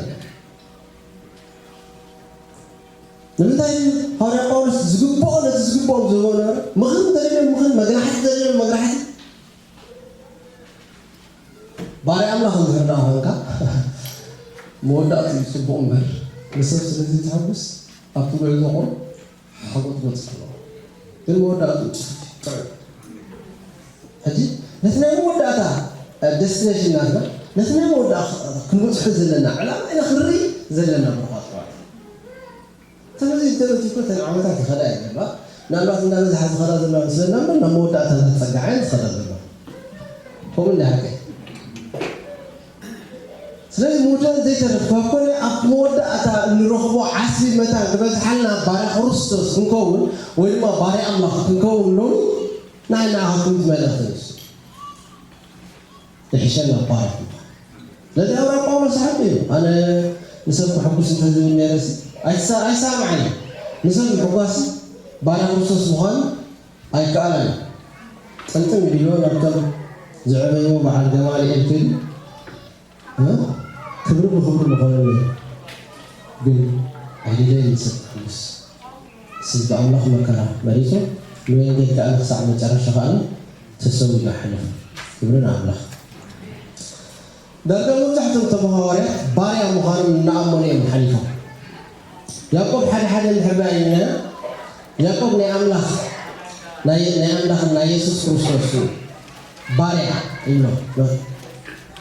ንምንታይ እዩ ሃዋርያ ጳውሎስ ዝግብኦ ነቲ ዝግብኦም ዝህቦ ነበረ? ምኽሪ እንተደልዮም ምኽሪ፣ መግናሕቲ እንተደልዮም መግናሕቲ። ባርያ ኣምላኽ እንድሕር ደኣ ኾንካ፣ መወዳእትኡ እዩ ጽቡቕ እምበር፣ ንሰብ ስለ ዘይተሐጉስ ኣብቲ ጉዕዞ ቁሩብ ሓጎት ክመጽእ ኣለዎ። ግን መወዳእትኡ ጥዑይ። ሕጂ ነቲ ናይ መወዳእታ፣ እ፣ ደስቲኔሽን ናትና፣ ነቲ ናይ መወዳእታ ክንበጽሖ ዘለና ዕላማ ኢና ክንርኢ ዘለና፣ ብሩኻት ኣሕዋት። ስለዚ እንተበቲ እኮ እተን ዓመታት ይኸዳ እየን እባ። ምናልባት እናበዝሓ ዝኸዳ ዘለዋ ምስለና እምበር ናብ መወዳእታ እናተጸጋዓ እየን ዝኸዳ ዘለዋ። ከምኡ እንዳ ሓቀይ። ስለዚ ምውዳእ ዘይተርፍ ካብ ኮነ፣ ኣብ መወዳእታ እንረኽቦ ዓስቢ መታን ክበዝሓልና፣ ባርያ ክርስቶስ ክንከውን ወይ ድማ ባርያ ኣምላኽ ክንከውን ሎሚ ንዓይ ንዓኻትኩም እቲ መልእኽቲ ንሱ። ይሕሸና ባርያ ኣምላኽ። ስለዚ ሃዋርያ ጳውሎስ ሓቂ እዩ። ኣነ ንሰብ ከሐጉስ እንተ ዝብል ነይረሲ ኣይሳ-፣ ኣይሰማዕን እየ። ንሰብ ምሕጓስ ባርያ ክርስቶስ ምዃን ኣይከኣለን። ጥልጥም ኢልዎ ናብቶም ዝዕበይዎ በዓል ገማልኤል ከይዱ፣ እ? ክብሪ ብኽብሪ ምኾነኒ፣ ግን ኣይደለየን ንሰብ ከሐጉስ። ስለ ኣምላኽ መከራ መሪጹ፣ ንወንጌል ከኣ ክሳዕ መጨረሻ ከኣ ተሰዊኡ ሓለፈ። ክብሪ ንኣምላኽ። ዳርጋ መብዛሕትኦም እቶም ሃዋርያት ባርያ ምዃኖም እናኣመኑ እዮም ሓሊፎም። ያዕቆብ ሓደ ሓደ እንድሕር ርኣና፣ ያዕቆብ ናይ ኣምላኽ፣ ናይ፣ ናይ ኣምላኽን ናይ የሱስ ክርስቶስ እዩ ባርያ ይብሎ።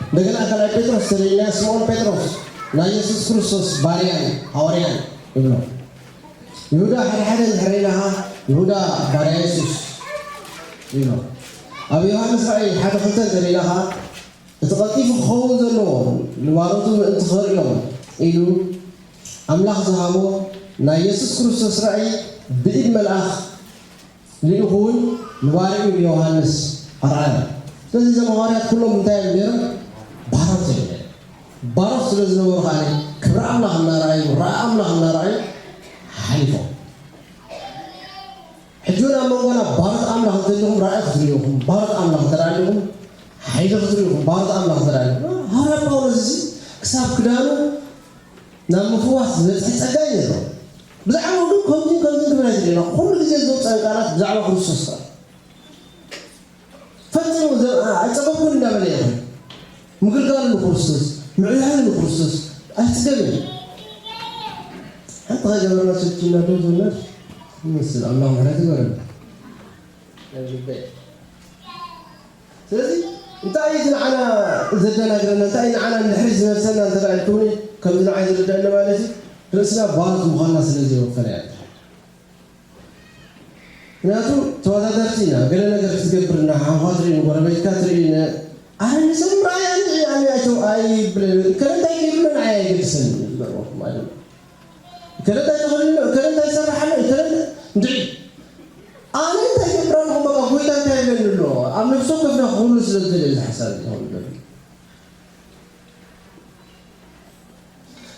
እንደገና ካልኣይ ጴጥሮስ ተሪእና፣ ስምዖን ጴጥሮስ ናይ የሱስ ክርስቶስ ባርያን ሃዋርያን ይብሎ። ይሁዳ ሓደ ሓደ እንድሕር ርኢና ኸዓ፣ ይሁዳ ባርያ የሱስ ይብሎ። ኣብ ዮሃንስ ራእይ ሓደ ክልተ እንተሪእና ኸዓ፣ እቲ ቀልጢፉ ክኸውን ዘለዎ ንባሮቱ ምእንቲ ኸርእዮም ኢሉ ኣምላኽ ዝሃቦ ናይ የሱስ ክርስቶስ ራእይ ብኢድ መልኣኽ ልኢኹ እውን ንባርዩ ንዮሃንስ ኣርኣዮ። ስለዚ እዞም ሃዋርያት ኩሎም እንታይ እዮም ነይሮም? ባሮት እዮም ነይሮም። ባሮት ስለ ዝነበሩ ከኣ ክብሪ ኣምላኽ እናረኣዩ፣ ራእይ ኣምላኽ እናረኣዩ ሓሊፎም። ሕጂ እውን ኣብ መንጎና ባሮት ኣምላኽ እንተሊኹም ራእይ ክትርእዩ ኢኹም፣ ባሮት ኣምላኽ እንተ ደኣ ኣሊኹም ሓይሊ ክትርእዩ ኢኹም፣ ባሮት ኣምላኽ እንተ ደኣ ኣሊኹም። ሃዋርያ ጳውሎስ እዚ ክሳብ ክዳኑ ናብ ምፍዋስ ዝበጽሐ ጸጋ እዩ ነይርዎ። ብዛዕባኡ ግን ከምዚን ከምዚን ክብል ኣይደለና። ኩሉ ግዜ ዘውጽኣን ቃላት ብዛዕባ ክርስቶስ ጥራይ። ፈጺሙ ዘ-፣ ኣይጸገብኩን እንዳበለ የለን። ምግልጋል ንክርስቶስ፣ ምዕባለ ንክርስቶስ ኣይጽገብን። ሓንቲ ከይገበርና ሰልችና ዶ ትብለና? ይመስል ኣምላኽ ምሕረት ይግበረልና። ናብ ልበይ። ስለዚ እንታይ እዩ እቲ ንዓና ዘደናግረና? እንታይ እዩ ንዓና ንድሕሪት ዝመልሰና እንተ ደኣ ኢልኩምኒ፣ ከምዚ ንዓይ ዝርድኣኒ ማለት እዩ፣ ርእስና ባሮት ምዃንና ስለ ዘይወፈረ እያ። ምክንያቱ ተወዳደርቲ ኢና። ገለ ነገር ክትገብር፣ ንሓውኻ ትርኢ፣ ንጎረቤትካ ትርኢ፣ ን-፣ ኣነ ንሰብ ምርኣይ ኣነ፣ ኣነ ኣይተው-፣ ኣይብለንን። እከለ እንታይ ገይሩሎ ንዓይ ኣይገድሰንን እዩ ዝገርመኩም ማለት እዩ። እከለ እንታይ ተኸዲኑ ኣሎ፣ እከለ እንታይ ይሰርሕ ኣሎ፣ እከለ እንታይ፣ እንድዒ። ኣነ እንታይ ይገብር ኣለኹ፣ በቃ ጎይታ እንታይ ይብለኒ ኣሎ? ኣብ ነፍሲ ወከፍና ክህሉ ስለ ዝደልየ እዚ ሓሳብ እዚ ክኸውን ይደሊ።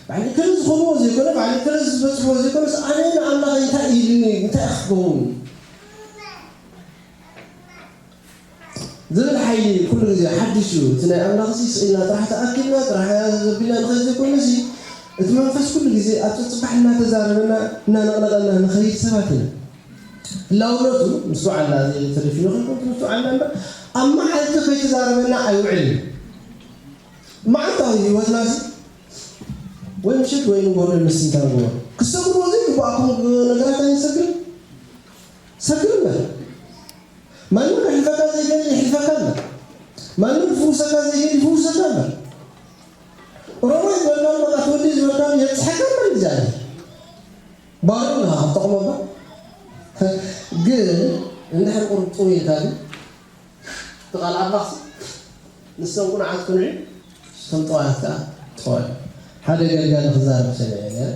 ባዕሊ እከለ ዝኾንዎ ዘይኮነ፣ ባዕሊ እከለ ዝበጽሕዎ ዘይኮነስ፣ ኣነ ንኣምላኸይ እንታይ ኢልኒ፣ እንታይ ክኸውን ዝብል ሓይሊ ኩሉ ግዜ ሓድሽ እዩ። እቲ ናይ ኣምላኽ እዚ ስኢልና ጥራሕ ተኣኪብና፣ ጥራሕ ዘቢልና ንኸይድ ዘይኮነሲ፣ እቲ መንፈስ ኩሉ ግዜ ኣብ ጽባሕ እናተዛረበና፣ እናነቕነቐና ንኸይድ ሰባት ኢና። ህላውነቱ ምስትውዓልና፣ እዚ ተደፊኑ ከይኮንኩ ምስትውዓልና እምበር፣ ኣብ መዓልቲ ከይተዛረበና ኣይውዕልን እዩ። መዓልታዊ ህይወትናሲ ወይ ምሸት ወይ ንጎሆ ወይ ምስትንታን ንጎሆ ክሰግድዎ ዘይግብኣኩም ነገራት ኣይንሰግድን። ሰግድ እምበር። ማንም ከሕልፈካ ዘይደሊ ይሕልፈካ እምበር። ማንም ክፍውሰካ ዘይደሊ ይፍውሰካ እምበር። ሮማይ ዝበልካሉ፣ በቃ ትወዲ ዝበልካሉ የብጽሐካ እምበር እግዚኣብሔር። ባርና ኣብ ጥቕሙ እምበር። ግን እንድሕር ቁሩብ ጥው ኢልካ ግን እቲ ቃል ኣምላኽሲ ንሶም ቁኑዓት ቅኑዕ፣ ንሶም ጥዋያት ከኣ ጥዋይ። ሓደ ኣገልጋሊ ክዛረብ ሰሚዐ ነይረ።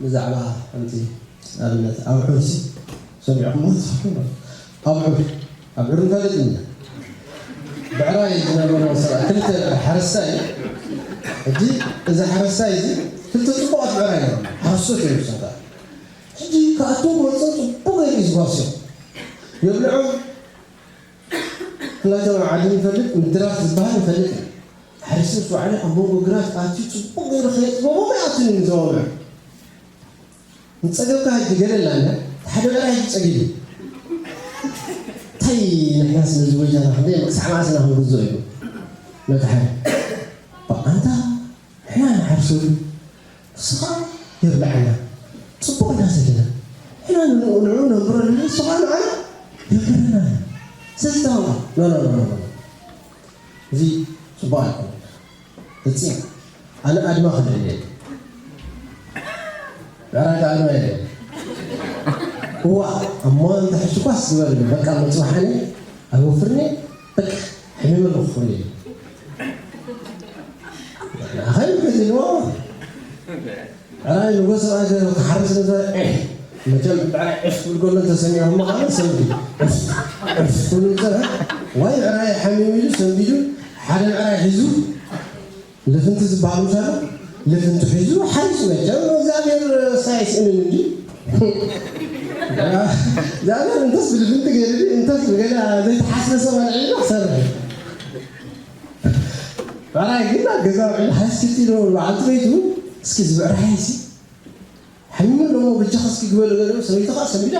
ብዛዕባ ሓንቲ ኣብነት ኣውዕርሲ ሰሚዕኩሞ ትኸውን። ኣውዕር፣ ኣውዕር ንፈልጥ ኢና። ብዕራይ ዝነበሮ ሰብኣይ፣ ክልተ ሓረስታይ፣ ሕጂ እዚ ሓረስታይ እዚ ክልተ ጽቡቓት ብዕራይ ነይሮም። ሓረስቶት እዮም እሳት። ሕጂ ክኣትዉ ክወጽኡ ጽቡቕ ገይሩ እዩ ዝጓስዮም። የብልዖም፣ ኩላቶም ዓዲ ንፈልጥ፣ ምድራት ዝበሃል ንፈልጥ ኢና። ሓደ ሰብ ዝተባዕለ ኣብ መንጎ ግራት ኣትዩ ጽቡቕ ገይሩ ከየጽበቦም ኣይኣቱን እዩ ንዘበኑ። ንጸገብካ ሕጂ ገለ ኣላ እንዳ፣ ሓደ ብዕራይ ሕጂ ጸጊቡ። እንታይ ንሕናስ ነዚ ጎይታና ክንደይ ክሳዕ መዓስ ኢና ክንግዝኦ ኢሉ። ነቲ ሓደ፣ ኣንታ ንሕና ንሓርሰሉ፣ ንሱ ኸኣ የብልዓና። ጽቡቕ ኢና ዘለና። ንሕና ንዕኡ፣ ንዕኡ ነንብሮ ኣለና፣ ንሱ ኸኣ ንዓና የንብረና። ስለዚ ተባብዑ። ኖ፣ ኖ፣ ኖ፣ ኖ፣ ኖ። እዚ ጽቡቕ ኣይኮነን። እዚ ኣነ ኣድማ ክልዕል እየ። ብዕራይ ኣድማ የለን። እዋ፣ እሞ እንተ ሕሽኳስ ዝበል፣ በቃ፣ መጽባሕኒ ኣይወፍርኒ፣ በቃ፣ ሕሚመ ኣለኹ ክብል እየ። ንዓኻ ይውሕድ ኢልዎ። ብዕራይ ንጎ ሰብኣይ ክሓርስ እንተ፣ ዒፍ፣ መቸም ብዕራይ ዒፍ ክብል ከሎ እንተሰሚዕኹሞ ከኣ ሰንቢዱ። ዒፍ፣ ዒፍ ክብል እንተ፣ ዋይ ብዕራይ ሓሚሙ ኢሉ ሰንቢዱ፣ ሓደ ብዕራይ ሒዙ፣ ልፍንቲ ዝበሃል ምሽ ኣሎ፣ ልፍንቲ ሒዙ ሓሪሱ። መቸም እግዚኣብሔር ሳይስእንን እንዲ። እግዚኣብሔር እንተስ ብልፍንቲ ገይሩ ድዩ፣ እንተስ ብገለ ዘይተሓስበ ሰብ ኣልዒሉ ክሰርሕ እዩ። ብዕራይ ግን ኣብ ገዛ ውዒሉ ሃስኪት ኢሉ በዓልቲ ቤቱ፣ እስኪ እዚ ብዕራይ እዚ ሓሚሙ ኣሎ እሞ በጃኻ እስኪ ግበሉ ገለ፣ ሰበይቲ ኸኣ ሰንቢዳ።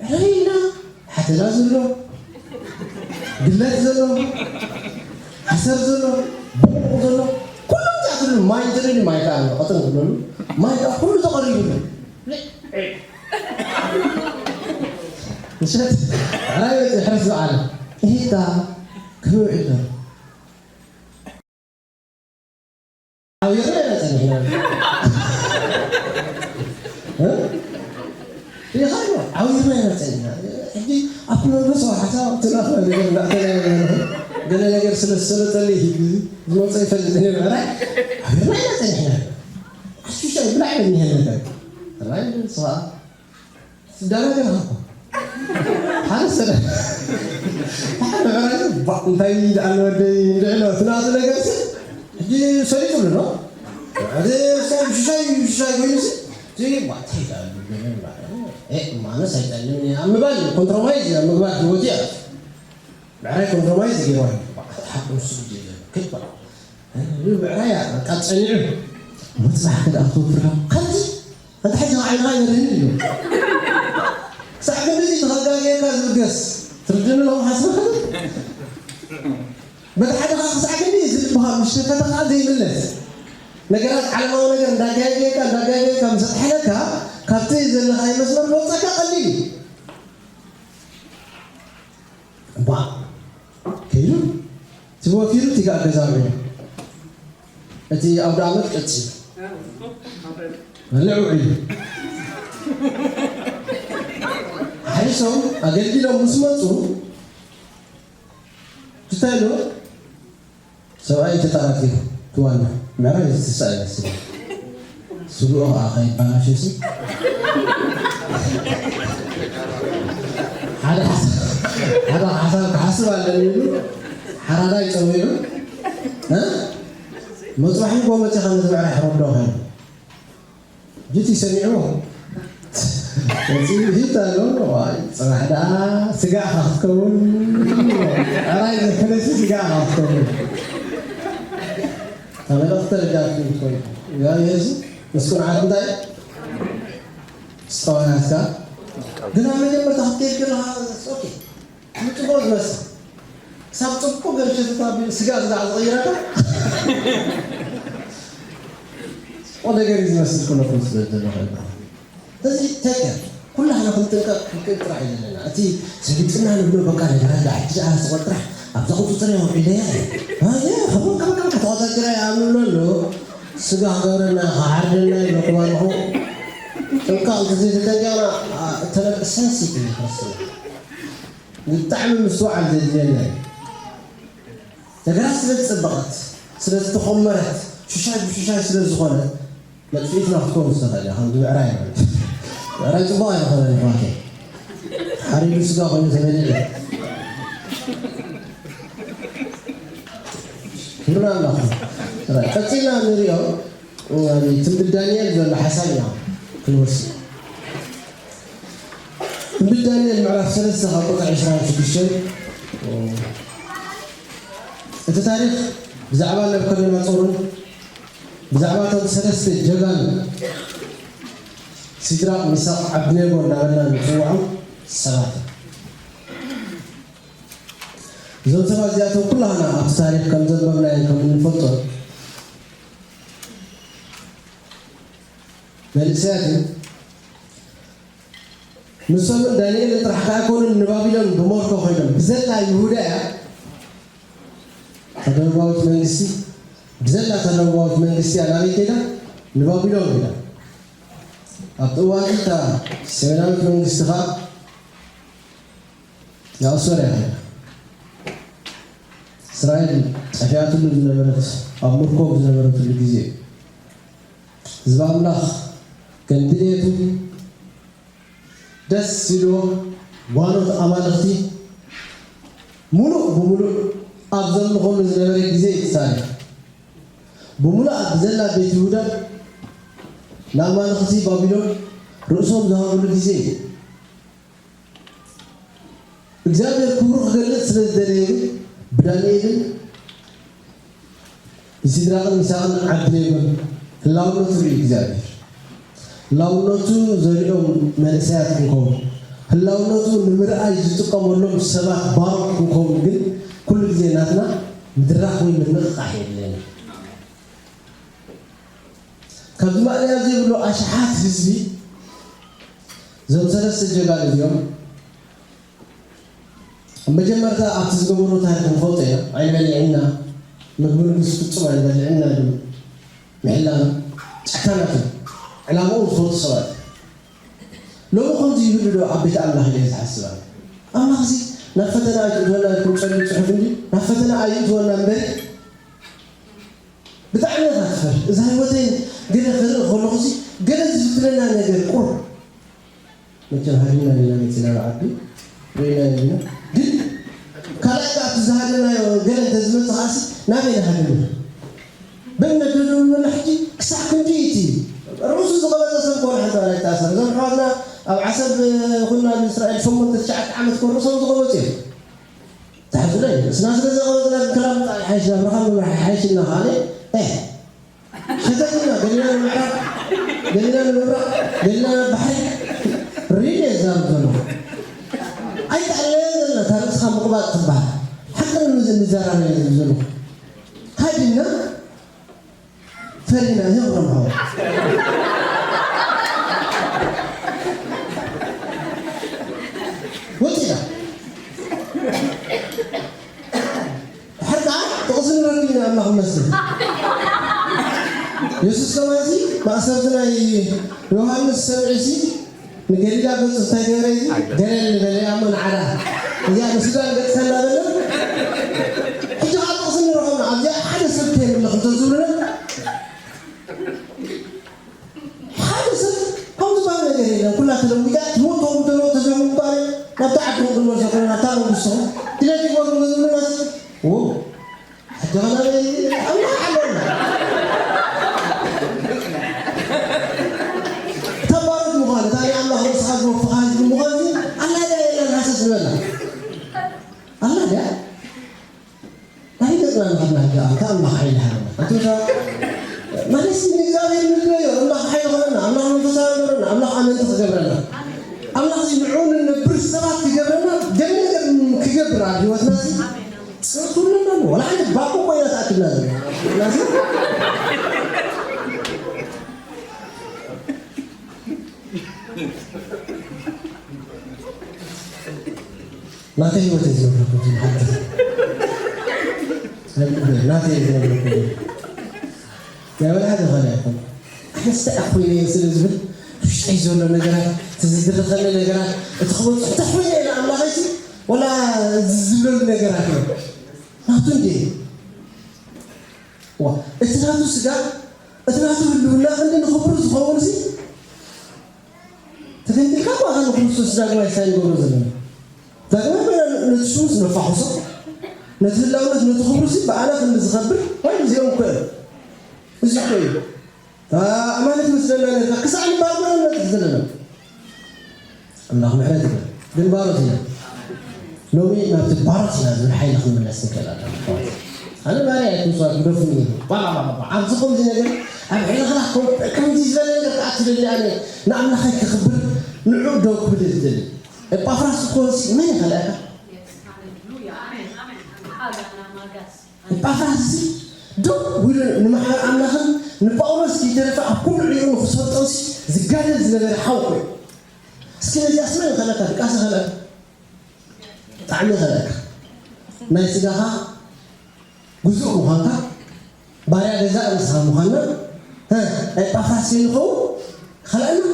ብዕራይ ኢልና ሓተላ ዘሎ፣ ግለት ዘሎ፣ ሓሰር ዘሎ፣ ብቑቕ ዘሎ፣ ኩሉ እንታይ ትብሉ፣ ማይ እንተደልዩ ማይ ከኣ ኣሎ፣ ቀጠን ትብለሉ፣ ማይ ከኣ ኩሉ ተቐሪቡ ኣሎ። ምሸት ብዕራይ በጺሑ ሕረስ በዓል። ኢሂታ፣ ከመይ ውዒልካ? ዓዊርና ኢና ጸኒሕና። እ? ሪኢኻዮ? ዓዊርና ኢና ጸኒሕና። ሕጂ ኣብቲ መንፈሳዊ ሓሳብ ኣብቲ ናትና ነገር እንዳእተናዮ ኢና ንኸይድ። ገለ ነገር ስለ ዝሰለጠለይ ዝመፀ ይፈልጥ ነይሩ። ራይ ኣገርና ኢና ፀኒሕና። ኣሽሻይ ብላዕ በኒሀ ነገር ራይ ስኻ ትዳናገር ሃኮ ሓደ ሰለ ሓደ ዕራይ ባዕ እንታይ ይደኣል ወደይ እንድዕሎ ትናቱ ነገር ስ ሕጂ ሰሊጡሉ ነው። ሓደ ሰብ ሽሻይ ሽሻይ ኮይኑ ስ እዚ ባዕታ ይደኣሉ ገለ ማለት ነው። እ ማነስ ኣይጠልም ኣብ ምባል ኮንትሮማይዝ ኣብ ምግባር ህይወት እያ። ብዕራይ ኮንትሮማይዝ ገይርዋ ሓቁ ንሱ ግዜ ዘሉ ክባ ብዕራይ በቃ ጸኒዑ። መጽባሕ ከደኣ ክትወፍርካ ከምዚ እንተ ሕጂ ከዓይንኻ ይርህን እዩ። ክሳዕ ክንድዚ ተኸጋጊየካ ዝብገስ ትርድኒ ኣለኹ ሓስበካ በቲ ሓደ ኸዓ ክሳዕ ክንዲ ዝልብኻ ምሽ ተፈተ ኸዓ ዘይምለስ ነገራት ዓለማዊ ነገር እንዳጋየገየካ እንዳጋየገየካ ምስ ኣጥሓለካ ካብቲ ዘለኻዮ መስመር ክወፀካ ቀሊል እዩ። እባ ከይዱ እቲ ወፊሩ እቲ ከዓ ገዛ ውዒሉ እቲ ኣውደ ዓመት ቀፂሉ በልዕ ውዒሉ ሓሪሶም ኣገልጊሎም ምስ መፁ እንታይ ኢሉ ሰብኣይ ተጣራጢሩ ትዋና ምዕራይ ዝተሳእለ ስለ ስግኦ ከዓ ከይባላሸሲ ሓደ ሓሳብ ሓደ ሓሳብ ክሓስብ ኣለኒ ኢሉ ሓራዳይ ፀዊዑ እ መፅባሕን ጎመፂኻ ነቲ ምዕራይ ሕረዶ ኮይኑ ጅቲ ሰሚዑ ሂታ ኣሎ ጽባሕ ደኣ ስጋ ኢኻ ክትከውን ዕራይ ዘፈለሲ ስጋ ኢኻ ክትከውን ተመለኽተ ርዳት ትኮን እግዚኣብሔር ምስ ቁንዓት እንታይ ስጠዋናትካ ግን ኣብ መጀመርታ ክትከይድ ከለኻ ኦኬ ንጽቡቕ ዝመስል ክሳብ ጽቡቕ ገርሸትታ ስጋ ስጋ ዝቕይረካ ጽቡቕ ነገር እዩ ዝመስል ኩለኩም ስለ ዘለኹ እዚ ተከር ኩላህና ክንጥንቀቕ ክንክእል ጥራሕ እዩ ዘለና። እቲ ሰሊጥና ንብሎ በቃ ነገራት ብሓድሽ ዝኣ ዝቖል ጥራሕ ኣብዛ ቁፅፅር እያ ውዒለያ እዩ። ኣየ ከቦን ከበቃ ከተቆፃፅራ እያ ኣብ ንብሎ ኣሎ ስጋ ክገብረና ክዓርደና ይብለኩም ኣለኹ። ጥንቃቕ እንተዘይተጠንቀቕና እተለቀ ሰንሲቲቭ እዩ ክርስትና። ብጣዕሚ ምስትውዓል ዘድልየና እዩ። ነገራት ስለ ዝጸበቐት ስለ ዝተኾመረት ሽሻይ ብሽሻይ ስለ ዝኾነ መጥፍኢትና ክትከውን ዝተኽእል እያ። ከም ብዕራይ ማለት ብዕራይ ጽቡቕ ኣይኮነን ይባኬ ሓሪዱ ስጋ ኮይኑ ተበሊዑ ክብርና ኣለኹ። ቀጺልና ንሪኦ ትንቢት ዳንኤል ዘሎ ሓሳብ ኢና ክንወስድ። ትንቢት ዳንኤል ምዕራፍ ሰለስተ ካብ ቁፅሪ ዕስራን ሽዱሽተን እቲ ታሪክ ብዛዕባ ናቡከደነፆርን ብዛዕባ እቶም ሰለስተ ጀጋኑ ሲድራቅ፣ ሚሳቅ፣ ዓብድኔጎ እናበልና ንፅውዖም ሰባት እዮም። እዞም ሰባት እዚኣቶም ኩላህና ኣብቲ ታሪክ ከም ዘንበብናዮን ከም እንፈልጦን መንእሰያት እዮም። ንሶምን ዳንኤልን ጥራሕ ከኣ ኣይኮኑን ንባቢሎን ብሞርኮ ኮይኖም ብዘላ ይሁዳ እያ ተደቡባዊት መንግስቲ ብዘላ ተደቡባዊት መንግስቲ እያ ናበይ ከይዳ ንባቢሎን ከይዳ ኣብቲ እዋን እታ ሰሜናዊት መንግስቲ ከኣ ናብ ሶርያ ከይዳ እስራኤል ጠፊኣትሉ ዝነበረት ኣብ ምርኮ ዝነበረትሉ ግዜ እዩ ህዝቢ ኣምላኽ ከም ድሌቱ ደስ ኢልዎ ጓኖት ኣማልኽቲ ሙሉእ ብሙሉእ ኣብ ዘምልኾሉ ዝነበረ ግዜ እዩ እቲ ታሪኽ። ብሙሉኣ ብዘላ ቤት ይሁዳ ንኣማልኽቲ ባቢሎን ርእሶም ዝሃብሉ ግዜ እዩ። እግዚኣብሔር ክብሩ ክገልጽ ስለ ዝደለየ ግን ብዳንኤልን ብሲድራቅን ሚሳቅን ዓብድኔጎን ህላውነቱ ርእዩ እግዚኣብሔር። ህላውነቱ ዘርእዮም መንእሰያት ክንከውን፣ ህላውነቱ ንምርኣይ ዝጥቀመሎም ሰባት ባሮት ክንከውን ግን ኩሉ ግዜ ናትና ምድራኽ ወይ ምንቕቓሕ የድልየና። ካብዚ ማእለያ ዘይብሉ ኣሽሓት ህዝቢ እዞም ሰለስተ ጀጋኑ እዚኦም ኣብ መጀመርታ ኣብቲ ዝገበርዎ ታሪክ ንፈልጦ ኢና። ኣይንበልዕን ኢና፣ ምግቢ ንጉስ ፍጹም ኣይንበልዕን ኢና ኢሎም ምሕላኖም ጨካናት እዮም። ዕላምኦም ዝፈልጡ ሰባት እዮም። ሎሚ ከምዚ ይህሉ ዶ ኣብ ቤት ኣምላኽ ኢለ እየ ዝሓስብ ኣነ። ኣምላኽሲ ናብ ፈተና ኣይትእትወና ኢልኩም ጸሊኡ ጽሑፍ እንዲ ናብ ፈተና ኣይእትወና እምበሪ ብጣዕሚ ኢኻ ትፈር እዛ ህይወተይ ገለ ክርኢ ከለኹ ሲ ገለ ዝፍትነና ነገር ቁር መቸም ሃዲምና ዲና መፂና ብዓዲ ርኢና ዲና ግን ካልኣይ ከኣ እቲ ዝሃደምናዮ ገለ እንተዝመፅእ ከኣሲ ናበይ ንሃድም በእምነት ደደብና ሕጂ ክሳዕ ክንዲ እቲ ርእሱ ዝቐበፀ ሰብ ኮነ ሓንቲ ዋላ ይተኣሰር እዞም ኣሕዋትና ኣብ ዓሰብ ኩና ኣብ እስራኤል ሸሞንተ ትሽዓተ ዓመት ኮን ርእሶም ዝቐበፁ እዮም ተሓዙለይ እስና ስለ ዘቐበፅና ክላም ጣል ሓይሽ ናብረኻ ምምራሕ ሓይሽ እናኻለ ሸተትና ገሊና ንምዕራብ ገሊና ንምብራቕ ገሊና ናብ ባሕሪ ሪል እየ ዝዛረብ ዘለኹ ኣይተኣለየ ዘለና እታ ርእስኻ ምቕባጥ ትበሃል ሓቂ ንምዝ እንዘራረብ እየ ዝብል ዘለኹ ሃዲምና ፈሪና እዮም ረምሃው ወፂና ድሕር ከዓ ጥቕሲ ንረክብ ኢና ኣምላኽ ይመስል የሱስ ከማዚ ማእሰርቲ ናይ ዮሃንስ ሰብዒ ሲ ንገሊላ ገጹ እንታይ ገበረ እዚ ገለል በለ ኣሞ ንዓዳ እዚኣ ንሱዳን ገጽካ እናበለ ሕጂ ከዓ ጥቕሲ ንረኸብና ኣብዚኣ ሓደ ሰብ ከየብለ ክልተ ዙርና ሓደ ሰብ ከም ዝበሃል ነገር የለን ኩላ ተለዊጣ ትሞት ከምኡ ተለዎ ተዘሙ ባለ ናብታ ዓዲ ክንመልሶ ከለና ናብታ መንግስቲ ድለት ይጎርም ዝብሉና ሕጂ ከናበይ ኣምላኽ ሓለና ተባረክ ምዃን እታ ናይ ኣምላኽ ርእስኻ ዝወፍኻ ህዝቢ ምዃን ኣላ ድያ የላን ሃሰስ ዝበላ ኣላ ድያ ናይ ገጽና ንኸድና ሕጂ ኣንታ ኣምላኽ ሓይሊ ሃበና ኣንቱታ ማለት ንእግዚኣብሔር ንድለዮ ኣምላኽ ሓይሊ ኾነና ኣምላኽ መንፈሳዊ ገረና ኣምላኽ ኣመንቲ ክገብረና ኣምላኽ እዚ ንዑ ንነብር ሰባት ክገብረና ገለ ነገር ክገብር ኣብ ህይወትና እዚ ጽንዓት ኣለና ወላ ሓንቲ ባኮ ኮይና ተኣክልና ዘለና ናተይ ህይወት እዩ ዝነግረኩም ዝመሓልቲ ናተይ እዩ ዝነግረኩም ናይ ወላ ሓደ ኾነ ይኹን ኣነስተ ኣኮይነ ስለ ዝብል ውሽጠይ ዘሎ ነገራት እቲ ዝድርኸኒ ነገራት እቲ ክወፅእ እንታይ ኮይነ ኢለ ኣምላኸይሲ ወላ ዝብለሉ ነገራት እዮም ናቱ እንዲ እቲ ናቱ ስጋ እቲ ናቱ ህልውና ክንዲ ንኽብሩ ዝኸውን ሲ ተገንጢልካ እኳ ከም ክርስቶስ ዳግማይ ሳይ ንገብሮ ዘለና ዳግማይ ኮይና ነቲ ሽሙስ ነፋሕሶ ነቲ ህላውነት ነቲ ክብሩ ሲ ብኣና ክንዲ ዝኸብር ወይ እዚኦም እኮ እዮም እዚ እኮ እዩ ኣማነት መስለና ነታ ክሳዕ ንባርና ነጥፍ ዘለና ኣምላኽ ምሕረት ይበል ግን ባሮት ኢና ሎሚ ናብቲ ባሮት ኢና ዝብል ሓይሊ ክንምለስ ንክእል ኣለና ኣነ ባርያ እየ ትምፅዋት ግደፉኒ ባባባባ ኣብዚ ከምዚ ነገር ኣብ ሕልኽላኽ ከምዚ ዝበለ ነገር ከዓ ትደሊ ኣነ ንኣምላኸይ ክኽብር ንዑ ደው ክብል እየ ዝደሊ ኤጳፍራስ ዝኾንሲ መን ይኸልአካ ኤጳፍራስ እዚ ደው ኢሉ ንማሕበር ኣምላኽን ንጳውሎስ ከይተረፈ ኣብ ኩሉ ዕዮኡ ንኽሰልጦንሲ ዝጋደል ዝነበረ ሓው ኮይኑ እስኪ ነዚኣስ መን ይኸለካ ድቃስ ይኸለካ ብጣዕሚ ይኸለካ ናይ ስጋኻ ግዙእ ምዃንካ ባርያ ገዛእ ርእስኻ ምዃንና ኤጳፍራስ ከይንኸውን ኸለእና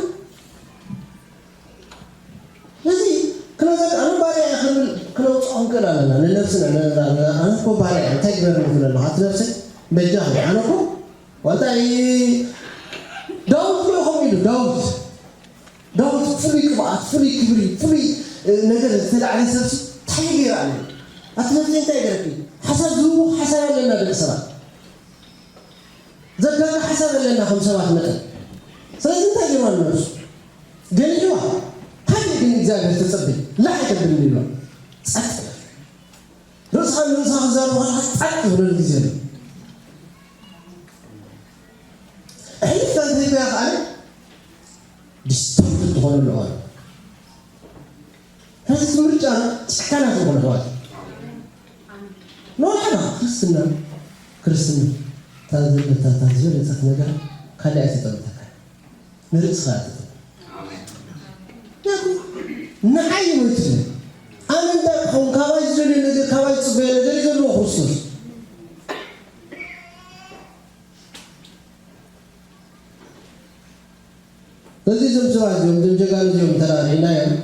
ነዚ ክነዘግ ኣነ ባርያ እየ ክንብል ክነውፅኦ ክንክእል ኣለና ንነብስና ኣነ እኮ ባርያ እየ እንታይ ግበር ንክብል ኣለኹ ኣቲ ነብሰይ በጃኺ ኣነ እኮ ዋንታ ዳዊት ዶ ከምኡ ኢሉ ዳዊት ዳዊት ፍሉይ ቅብኣት ፍሉይ ክብሪ ፍሉይ ነገር ዝተላዕለ ሰብሲ እንታይ ገይሩ ኣለ ኣቲ ነብሰይ እንታይ ገረኪ ሓሳብ ዝህቡ ሓሳብ ኣለና ደቂ ሰባት ዘጋገ ሓሳብ ኣለና ከም ሰባት መጠን ስለዚ እንታይ ጌርዋ ንነብሱ ገሊዕዋ ሓደ ግን እግዚኣብሔር ተጸበይ ላሕ ኣይተብል ንብሎ ጸጥ ርእስኻ ንርእስኻ ክዛረቡ ከለኻ ጸጥ ዝበለሉ ግዜ ኣሎ ኣሕሊፍካ እንተይኮያ ከኣነ ዲስቶርት ትኾነሉ እዋን ስለዚ እቲ ምርጫ ጨካናት ዝኾነ ኣሕዋት ንወሓዳ ክርስትና ክርስትና እታ ዘለታ እታ ዝበለጸት ነገር ካልእ ኣይተጠምተካ ንርእስኻ ኣይተጠም ምክንያቱ ንዓይ ይሞይትለ ኣነ እንታይ ክኸውን ካባይ ዝደልዮ ነገር ካባይ ዝፅበዮ ነገር እዩ ዘለዎ ክርስቶስ በዚ እዞም ሰባት እዚኦም እዞም ጀጋኑ እዚኦም እንተ ርኢናዮም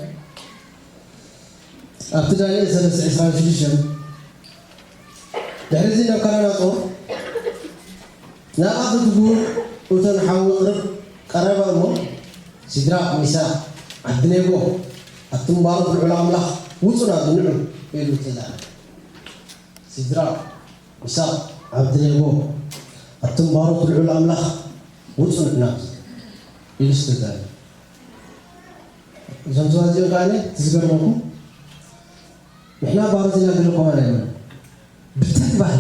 ኣብቲ ዳንኤል ሰለስተ ዕስራን ሽዱሽተን፣ ድሕሪ እዚ ነብከደነጾር፣ ናብኣ ክትጉህ እቶን ሓዊ ቅርብ ቀረበ እሞ፣ ሲድራቅ፣ ሚሳቅ፣ ዓብድኔጎ፣ ኣቱም ባሮት ልዑል ኣምላኽ፣ ውጹ ናብዚ ንዑ፣ ኢሉ ተዛረበ። ሲድራቅ፣ ሚሳቅ፣ ዓብድኔጎ፣ ኣቱም ባሮት ልዑል ኣምላኽ፣ ውጹ ንዑ ናብዚ፣ ኢሉ ተዛረበ። እዞም ሰባት እዚኦም ከኣ እቲ ዝገርመኩም፣ ንሕና ባሮት ኢና ገለ ኮማን ኣይበሉን። ብተግባር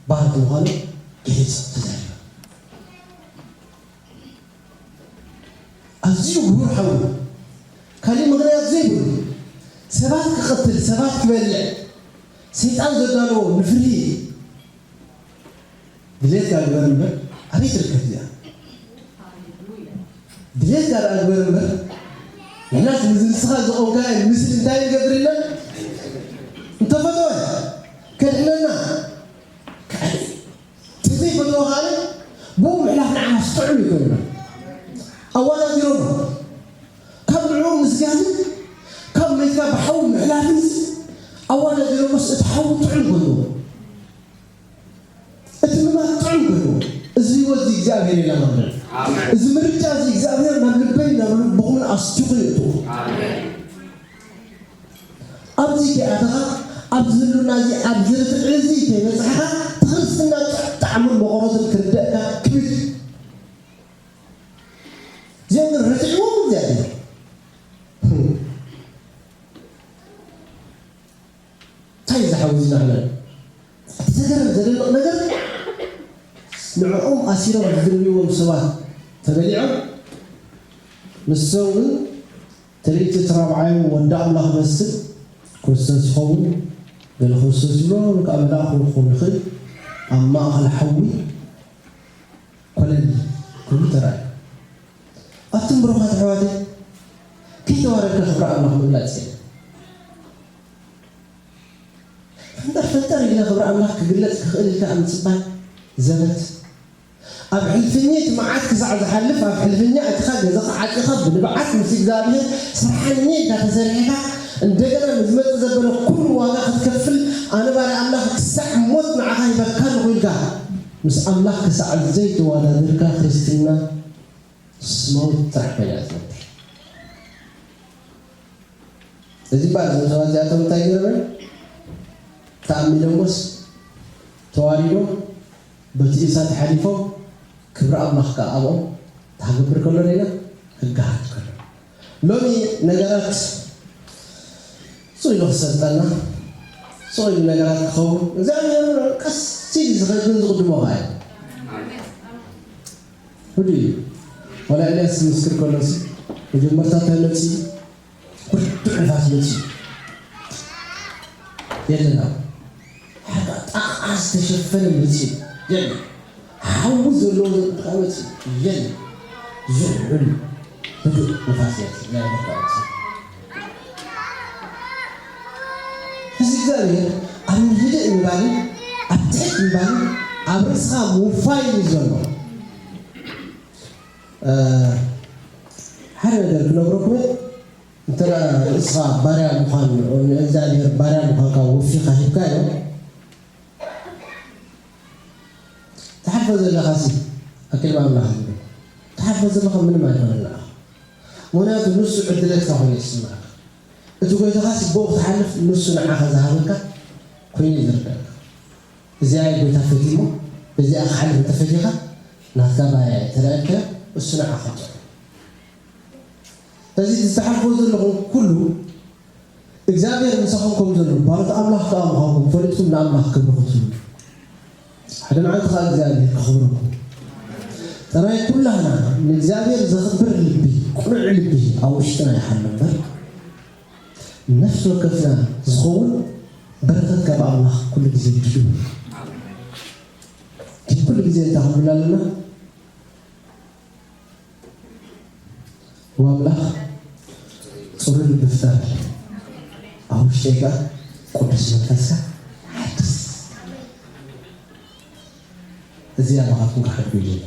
ባሮት ምዃኑ ገሊጾም ተዛሪቦም። ኣዝዩ ክቡር ሓው፣ ካሊእ ምኽንያት ዘይብሉ፣ ሰባት ክቐትል፣ ሰባት ክበልዕ፣ ሰይጣን ዘዳለዎ ንፍርሂ ድሌትካ ግበር እምበር፣ ኣበይ ትርከብ እዚኣ? ድሌትካ ደኣ ግበር እምበር፣ ንሕናስ ምስ ንስኻ ዝቖምካዮ ምስሊ እንታይ ንገብር ኢልና? እንተፈተወ ከድሕነና፣ ከዕሊ። እንተዘይፈተወ ከኣ ብኡ ምሕላፍ ንዓና ጥዑም ይኮንና። ኣወዳዲሮሞ ካብ ንዕኡ ምስጋንን ካብ መይትካ ብሓዊ ምሕላፍን ኣወዳዲሮሞስ እቲ ሓዊ ጥዑም ይኮንዎ። እቲ ምማት ጥዑም ኮይኑ፣ እዚ ህይወት እዚ እግዚኣብሔር የላማምደና። ኣሜን። እዚ ምርጫ እዚ እግዚኣብሔር ናብ ልበይ ናብ ልብኹምን ኣስቲኹ ይእትዎ። ኣሜን። ኣብዚ ከይኣተኻ፣ ኣብዚ ህሉና እዚ፣ ኣብዚ ርትዒ እዚ ከይበጻሕኻ፣ እቲ ክርስትና ጣዕሙን መቐረቱን ክርደእካ ክብድ እዩ። እዚኦም ግን ረቲዕዎም እግዚኣብሔር። እንታይ እዩ ዝሓውዝና? እቲ ዘገርም ዘደንቕ ነገር፣ ንዕኦም ኣሲሮም ዝድርብይዎም ሰባት ተበሊዖም፣ ንሶም ግን ትርኢት እቲ ራብዓዮም ወዲ ኣምላኽ መስል ክርስቶስ ይኸውን፣ ገለ ክርስቶስ ይብሎ፣ ወይ ከዓ መልኣኹ ክኸውን ይኽእል፣ ኣብ ማእኸል ሓዊ ኮለል ክብሉ ተራእዩ። ኣቱም ብሩኻት ኣሕዋተይ፣ ከይተዋረድካ ክብሪ ኣምላኽ ምግላጽ የለን። ፈንጠር ፈንጠር ኢልና ክብሪ ኣምላኽ ክግለጽ ክኽእል ኢልካ ኣብ ምጽባይ ዘበት። ኣብ ሕልፍኛ እቲ መዓት ክሳዕ ዝሓልፍ፣ ኣብ ሕልፍኛ ኣቲኻ ገዛኻ ዓጺኻ ብንብዓት ምስ እግዚኣብሔር ስርሓኒ ኢልካ ተሰሪሕካ፣ እንደገና ንዝመጽእ ዘበለ ኩሉ ዋጋ ክትከፍል፣ ኣነ ባርያ ኣምላኽ ክሳዕ ሞት ንዓኻ ሂበካ ኣለኹ ኢልካ ምስ ኣምላኽ ክሳዕ ዘይተወዳደርካ ክርስትና ስሞት ጥራሕ ኮይና እያ ትነብር። እዚ እምበኣር እዞም ሰባት እዚኣቶም እንታይ ገይሮም እዮም? ተኣሚኖምስ ተዋሪዶም በቲ እሳት ሓሊፎም ክብሪ ኣምላኽ ከኣ ኣብኦም እንታይ ክገብር ከሎ ርኢና? ክገሃድ ከሎ። ሎሚ ነገራት ስቕ ኢሉ ክሰልጠና፣ ስቕ ኢሉ ነገራት ክኸውን እግዚኣብሔር ቀስ ኢሉ ዝኸድን ዝቕድሞ ከኣ እዩ። ህዱእ እዩ። ዋላ ኤልያስ ዝምስክር ከሎስ መጀመርታ እንታይ መጺኡ? ብርቱዕ ንፋስ መጺኡ። የለን ኣብ ሓደ ጣቓ ዝተሸፈነ መጺኡ። የለን። ሓዊ ዘለዎ ዘጥቃ መጺኡ። የለን። ዝሑል ህዱእ ንፋስ መጺኡ። ናይ ኣሜሪካ መጺኡ። እዚ እግዚኣብሔር ኣብ ህድእ ምባልን ኣብ ትሕት ምባልን ኣብ ርእስኻ ምውፋይን እዩ ዘሎ። እ፣ ሓደ ነገር ክነግረኩም እየ። እንተ ደኣ ርእስኻ ባርያ ምዃን፣ ንእግዚኣብሔር ባርያ ምዃንካ ወፊኻ ሂብካዮ፣ ትሓልፎ ዘለኻሲ ኣብ ቅድሚ ኣምላኽ እዩ። ትሓልፎ ዘለኻ ምንም ኣይኮነን ንዓኻ። ምኽንያቱ ንሱ ዕድለትካ ኮይኑ ይስምዓካ። እቲ ጎይታኻሲ ብኡ ክትሓልፍ ንሱ ንዓኻ ዝሃበካ ኮይኑ እዩ ዝርዳእካ። እዚኣ እዩ ጎይታ ፈትዩሞ፣ በዚኣ ክሓልፍ እንተፈቲኻ ናትካ ባርያ እየ። እንተ ደኣ ኢልካዮ፣ እሱ ንዓኻ ጥዑም። እዚ ዝሓልፎ ዘለኹም ኩሉ እግዚኣብሔር ምሳኹም ከም ዘሎ፣ ባሮት ኣምላኽ ከኣ ምዃንኩም ፈሊጥኩም ንኣምላኽ ክብሪ ክትህቡ። ሓደ መዓልቲ ከኣ እግዚኣብሔር ከኽብረኩም። ጥራይ ኩላህና ንእግዚኣብሔር ዘኽብር ልቢ፣ ቅኑዕ ልቢ ኣብ ውሽጥና ይሃሉ እምበር፣ ነፍሲ ወከፍና ዝኸውን በረኸት ካብ ኣምላኽ ኩሉ ግዜ ድልው እዩ። ግን ኩሉ ግዜ እንታይ ክንብል ኣለና? ወኣምላኽ ጽሩይ ልቢ ፍጠር፣ ኣብ ውሽጠይ ከኣ ቅዱስ መንፈስካ ሓድስ። እዚ ኣባኻትኩም ክሓድጉ ይደሊ።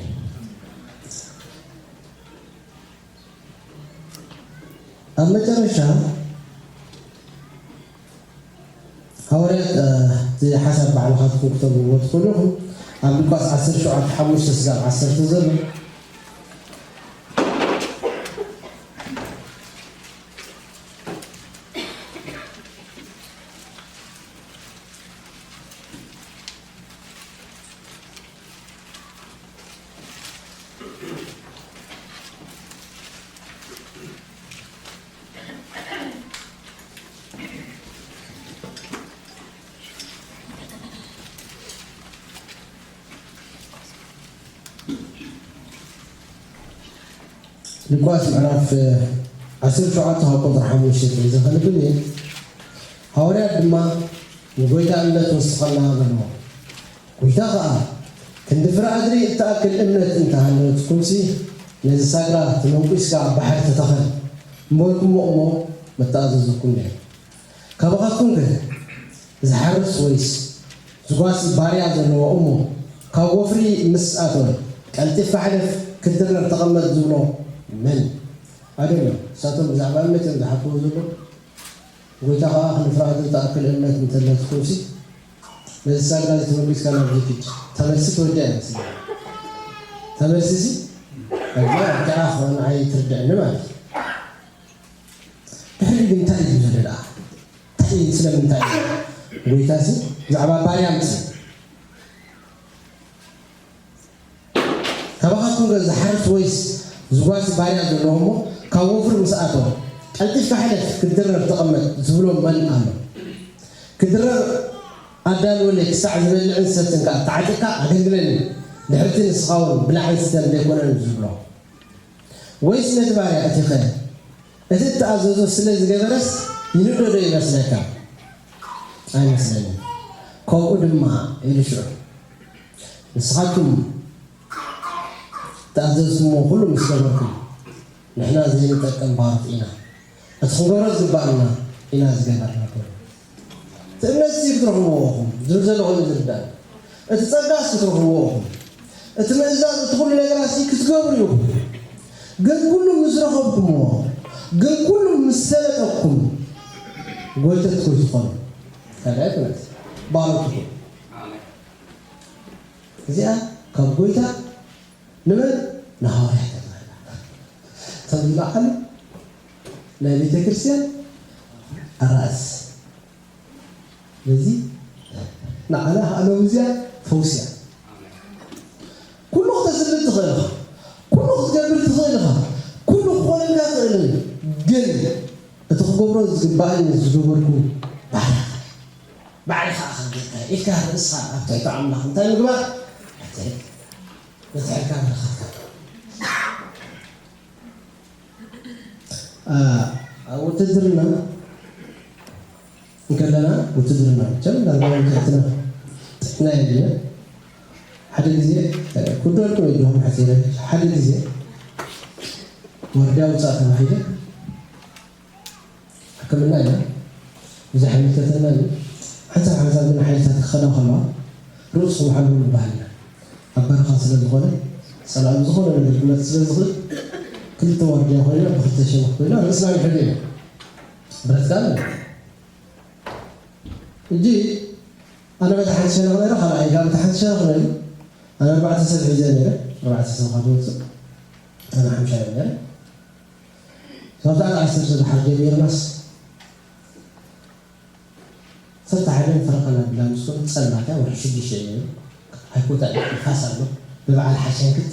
ኣብ መጨረሻ እዚ ሓሳብ ባዕልኻ ክትከተብዎ ትኽእሉ ኢኹም። ኣብ ሉቃስ ዓሰርተ ሸውዓተ ሓሙሽተ ስጋብ ዓሰርተ ዘሎ ሉቃስ ምዕራፍ ዓሰርተ ሸውዓተ ካብ ቁፅሪ ሓሙሽተ ዝኸንብል እየ። ሃዋርያት ድማ ንጎይታ እምነት ወስኸልና በልዎ። ጎይታ ኸኣ፣ ክንዲ ፍረ ኣድሪ እትኣክል እምነት እንተ ሃለወትኩምሲ፣ ነዚ ሳግራ ተመንኲስካ ኣብ ባሕሪ ተተኸል፣ ምበልኩሞ እሞ፣ ምተኣዘዝኩምኒ። ካባኻትኩም ከ ዝሓርስ ወይስ ዝጓሲ ባርያ ዘለዎ እሞ፣ ካብ ወፍሪ ምስ ኣተወ፣ ቀልጢፍካ ሕለፍ፣ ክትድረር ተቐመጥ ዝብሎ መን? ኣይደለም፣ ንሳቶም ብዛዕባ እምነት እዮም ዝሓትዎ ዘለዉ። ጎይታ ኸኣ ክንፍራሃት እትኣክል እምነት እንተለትኩምሲ፣ ነዚ ሳግራ እዚ ተመልስካ ናብዚ ኪድ። እታ መልሲ ትወድእ እያ መስለኒ። እታ መልሲ እዚ፣ እዛ ኣብታ ንዓይ ትርድኣኒ ማለት እዩ። ድሕሪ ግን እንታይ እዩ ዘሎ ደኣ? እንታይ እዩ? ስለምንታይ እዩ? ጎይታሲ ብዛዕባ ባርያ ኣምጽእ። ካባኻትኩም ገ ዝሓርስ ወይስ ዝጓሲ ባርያ ዘለዎ እሞ፣ ካብ ወፍሪ ምስ ኣተወ፣ ቀልጢፍካ ሕለፍ፣ ክትድረር ተቐመጥ ዝብሎ መን ኣሎ? ክድረር ኣዳልወለይ፣ ክሳዕ ዝበልዕን ዝሰትን ከኣ ተዓጢቕካ ኣገልግለኒ፣ ድሕርቲ ንስኻ እውን ብላዕን ስተን ዘይኮነን ዝብሎ። ወይስ ነቲ ባርያ እቲኸ እቲ እተኣዘዞ ስለ ዝገበረስ ይንእዶ ዶ ይመስለካ? ኣይመስለንን። ከምኡ ድማ ኢሉ ሽዑ፣ ንስኻትኩም እተኣዘዝኩምዎ ኩሉ ምስ ገበርኩም፣ ንሕና ዘይንጠቅም ባሮት ኢና። እቲ ክንገብሮ ዝግባኣና ኢና ዝገበርና። እቲ እምነትሲ ክትረኽብዎ ኢኹም ዝብል ዘሎ ኮይኑ ዝርዳእ። እቲ ጸጋስ ክትረኽብዎ ኢኹም። እቲ ምእዛዝ፣ እቲ ኩሉ ነገራሲ ክትገብሩ ኢኹም። ግን ኩሉ ምስ ረኸብኩምዎ፣ ግን ኩሉ ምስ ሰለጠኩም፣ ጎይተት ኮይትኾኑ። ካልኣይ ኩነት፣ ባሮት ትኹኑ። እዚኣ ካብ ጎይታ ንመን? ንሃዋርያት ተባሂላ። እቶም ዝለዓሉ ናይ ቤተ ክርስቲያን ኣራእስ። ስለዚ ንዓና ከኣ ሎሚ እዚኣ ፈውሲ እያ። ኩሉ ክተስልጥ ትኽእል ኢኻ። ኩሉ ክትገብር ትኽእል ኢኻ። ኩሉ ክኾነልካ ይኽእል እዩ። ግን እቲ ክገብሮ ዝግባኣኒ ዝገበርኩ ባዕልኻ፣ ባዕልኻ ኢኻ ጌርካ ኢልካ ርእስኻ ኣብ ትሕቲ ኣምላኽ እንታይ ምግባር? ሕትት። ነቲ ሕርቃን ረኸብካ። አ፣ ኣብ ውትድርና እንከለና፣ ውትድርና መቸም ዳርጋ መብዛሕትና ጥዕና የድልዮ። ሓደ ግዜ፣ እ፣ ክብደልኩም የድልዮም ሓፂረ። ሓደ ግዜ ዋርድያ ውፃእ ተባሂለ ሕክምና ኢና። ብዙሕ ኣይምልከተናን እዩ። ሓንሳብ ሓንሳብ ግን ሓይልታት ክኸዳ ከለዋ ርእስኹም ሓልዉ ንበሃል ኢና። ኣብ በረኻ ስለ ዝኾነ ጸላኢ ብዝኾነ ነገር ክመጽእ ስለ ዝኽእል ክልተ ዋርድያ ኮይና ብኽልተ ሸነኽ ኮይና ርእስና ንሕሉ ኢና። ብረት ከኣ ኣለና። ሕጂ ኣነ በታ ሓንቲ ሸነኽ ነይረ፣ ካልኣይ ከኣ በታ ሓንቲ ሸነኽ ነይሩ። ኣነ ኣርባዕተ ሰብ ሒዘ ነይረ፣ ኣርባዕተ ሰብ ካብ ዝወጽእ ኣነ ሓምሻይ ነይረ። ካብዛ ዓሰርተ ዝሓር ጀሚርናስ ሰብቲ ሓደ ፈረቓ ናብላ ምስ ኮነ ጸልማት እያ፣ ወርሒ ሽዱሽተ እዩ ነይሩ። ኣይኮታ ንፋስ ኣሎ፣ ብበዓል ሓሸንክት፣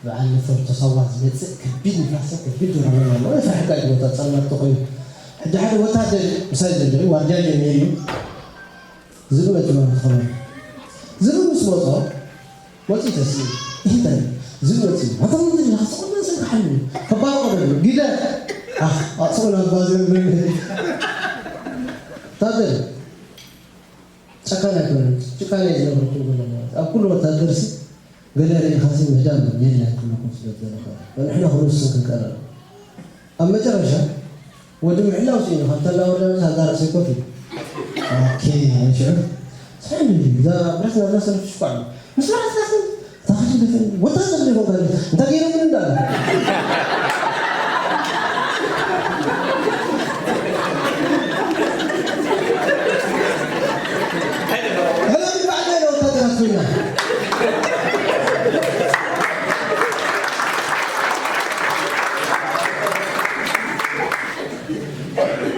ብበዓል ነፈርቶ ሳዋ ዝመጽእ ከቢድ ንፋስን ከቢድ ደረቕን ኣሎ። ፍርሒ ጋይ ቦታ ጸልማት ተኾይኑ። ሕጂ ሓደ ወታደር ምሳይ ዘሎ እዩ፣ ዋርድያ ጀሚሩ እዩ። ዝብኢ መጺኡ ማለት ኾነ። ዝብኢ ምስ መጾ፣ መጺኡ ተስኢ። ይህንተን፣ ዝብኢ መጺኡ። ኣታ ምንድን ኢኻ? ስቕ በል፣ ስቕ ሓሉ። ከባርቆ ደሎ። ግደ። ኣኽ፣ ኣጽቕና ባዝር ምን። ታደል። ጨካን ኣይኮነን። ጭካኔ ዝነብረኩም ዘሎ ማለት። ኣብ ኩሉ ወታደርሲ ገለ ርኢኻሲ ምህዳም የለን ክብለኩም ስለ ዝደለኹ። ንሕና ክንውስን ክንቀርብ። ኣብ መጨረሻ ወዲ ምሕላው ስኢኑ፣ ካብታ እናወረደ ነታ እዛ ርእሰይ ኮፍ ኢሉ። ኦኬ፣ ሽዑ፣ ስሕል ኢሉ፣ እዛ ብረት ናብዛ ሰለፍ ትሽኳዕ። ምስ በረትካ ስም፣ እታ ኸዲ ደፈን፣ ወታደር ዘይኮንካ፣ እንታይ ገይሮም እንዳለ?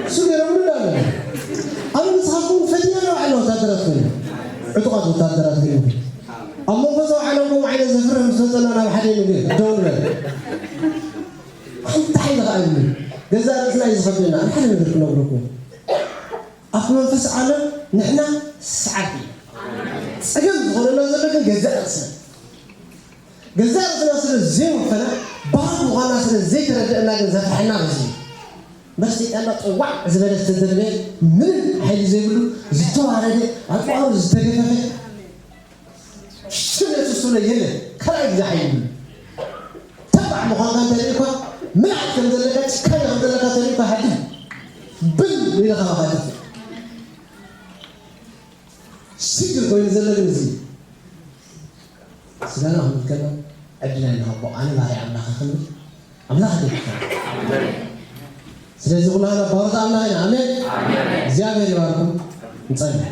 እሱ ገይሮምሉ ኣሎ። ኣብ ንስኻትኩም ፈቲና ንባዕልና ወታደራት ኮይኑ፣ ዕጡቓት ወታደራት ኮይኑ፣ ኣብ መንፈሳዊ ዓለም ከምኡ ዓይነት ዘፍርህ ምስ መጸና ናብ ሓደ ምግቢ ደው ንበል። ሓንቲ ሓይሊ ከኣ የብሉን። ገዛእ ርእስና እዩ ዝኸብደና። ኣብ ሓደ ነገር ክነግረኩም። ኣብ መንፈስ ዓለም ንሕና ሰዓርቲ እዩ። ጸገም ዝኾነና ዘሎ ግን ገዛእ ርእስና። ገዛእ ርእስና ስለ ዘይወፈና፣ ባሮት ምዃንና ስለ ዘይተረድአና ግን ዘፍርሐና በዚ እዩ። እምበር ሰይጣንና ጥዋዕ ዝበለ ዝተደርበየ፣ ምንም ሓይሊ ዘይብሉ፣ ዝተዋረደ፣ ኣጽዋሩ ዝተገፈፈ፣ ሽም የሱስ ዝብሎ የለን። ካልኣይ ግዜ ሓይሊ ይብሉ። ተባዕ ምዃንካ እንተርኢ እኳ፣ ምልኣት ከም ዘለካ፣ ጭካኔ ከም ዘለካ እንተርኢ እኳ፣ ሃድም ብል ኢሉ ካባኻ ይጠፍእ። ሽግር ኮይኑ ዘሎ ግን እዚ እዩ። ስጋና ክንብል ከሎ ዕድል ኣይንሃቦ። ኣነ ባርያ ኣምላኽ ክንብል ኣምላኽ ይደግፈና። ስለዚ ኩላህና ባሮት ኣምላኽ ኢና። ኣሜን። እግዚኣብሔር ይባርኩም። ንጸልይ።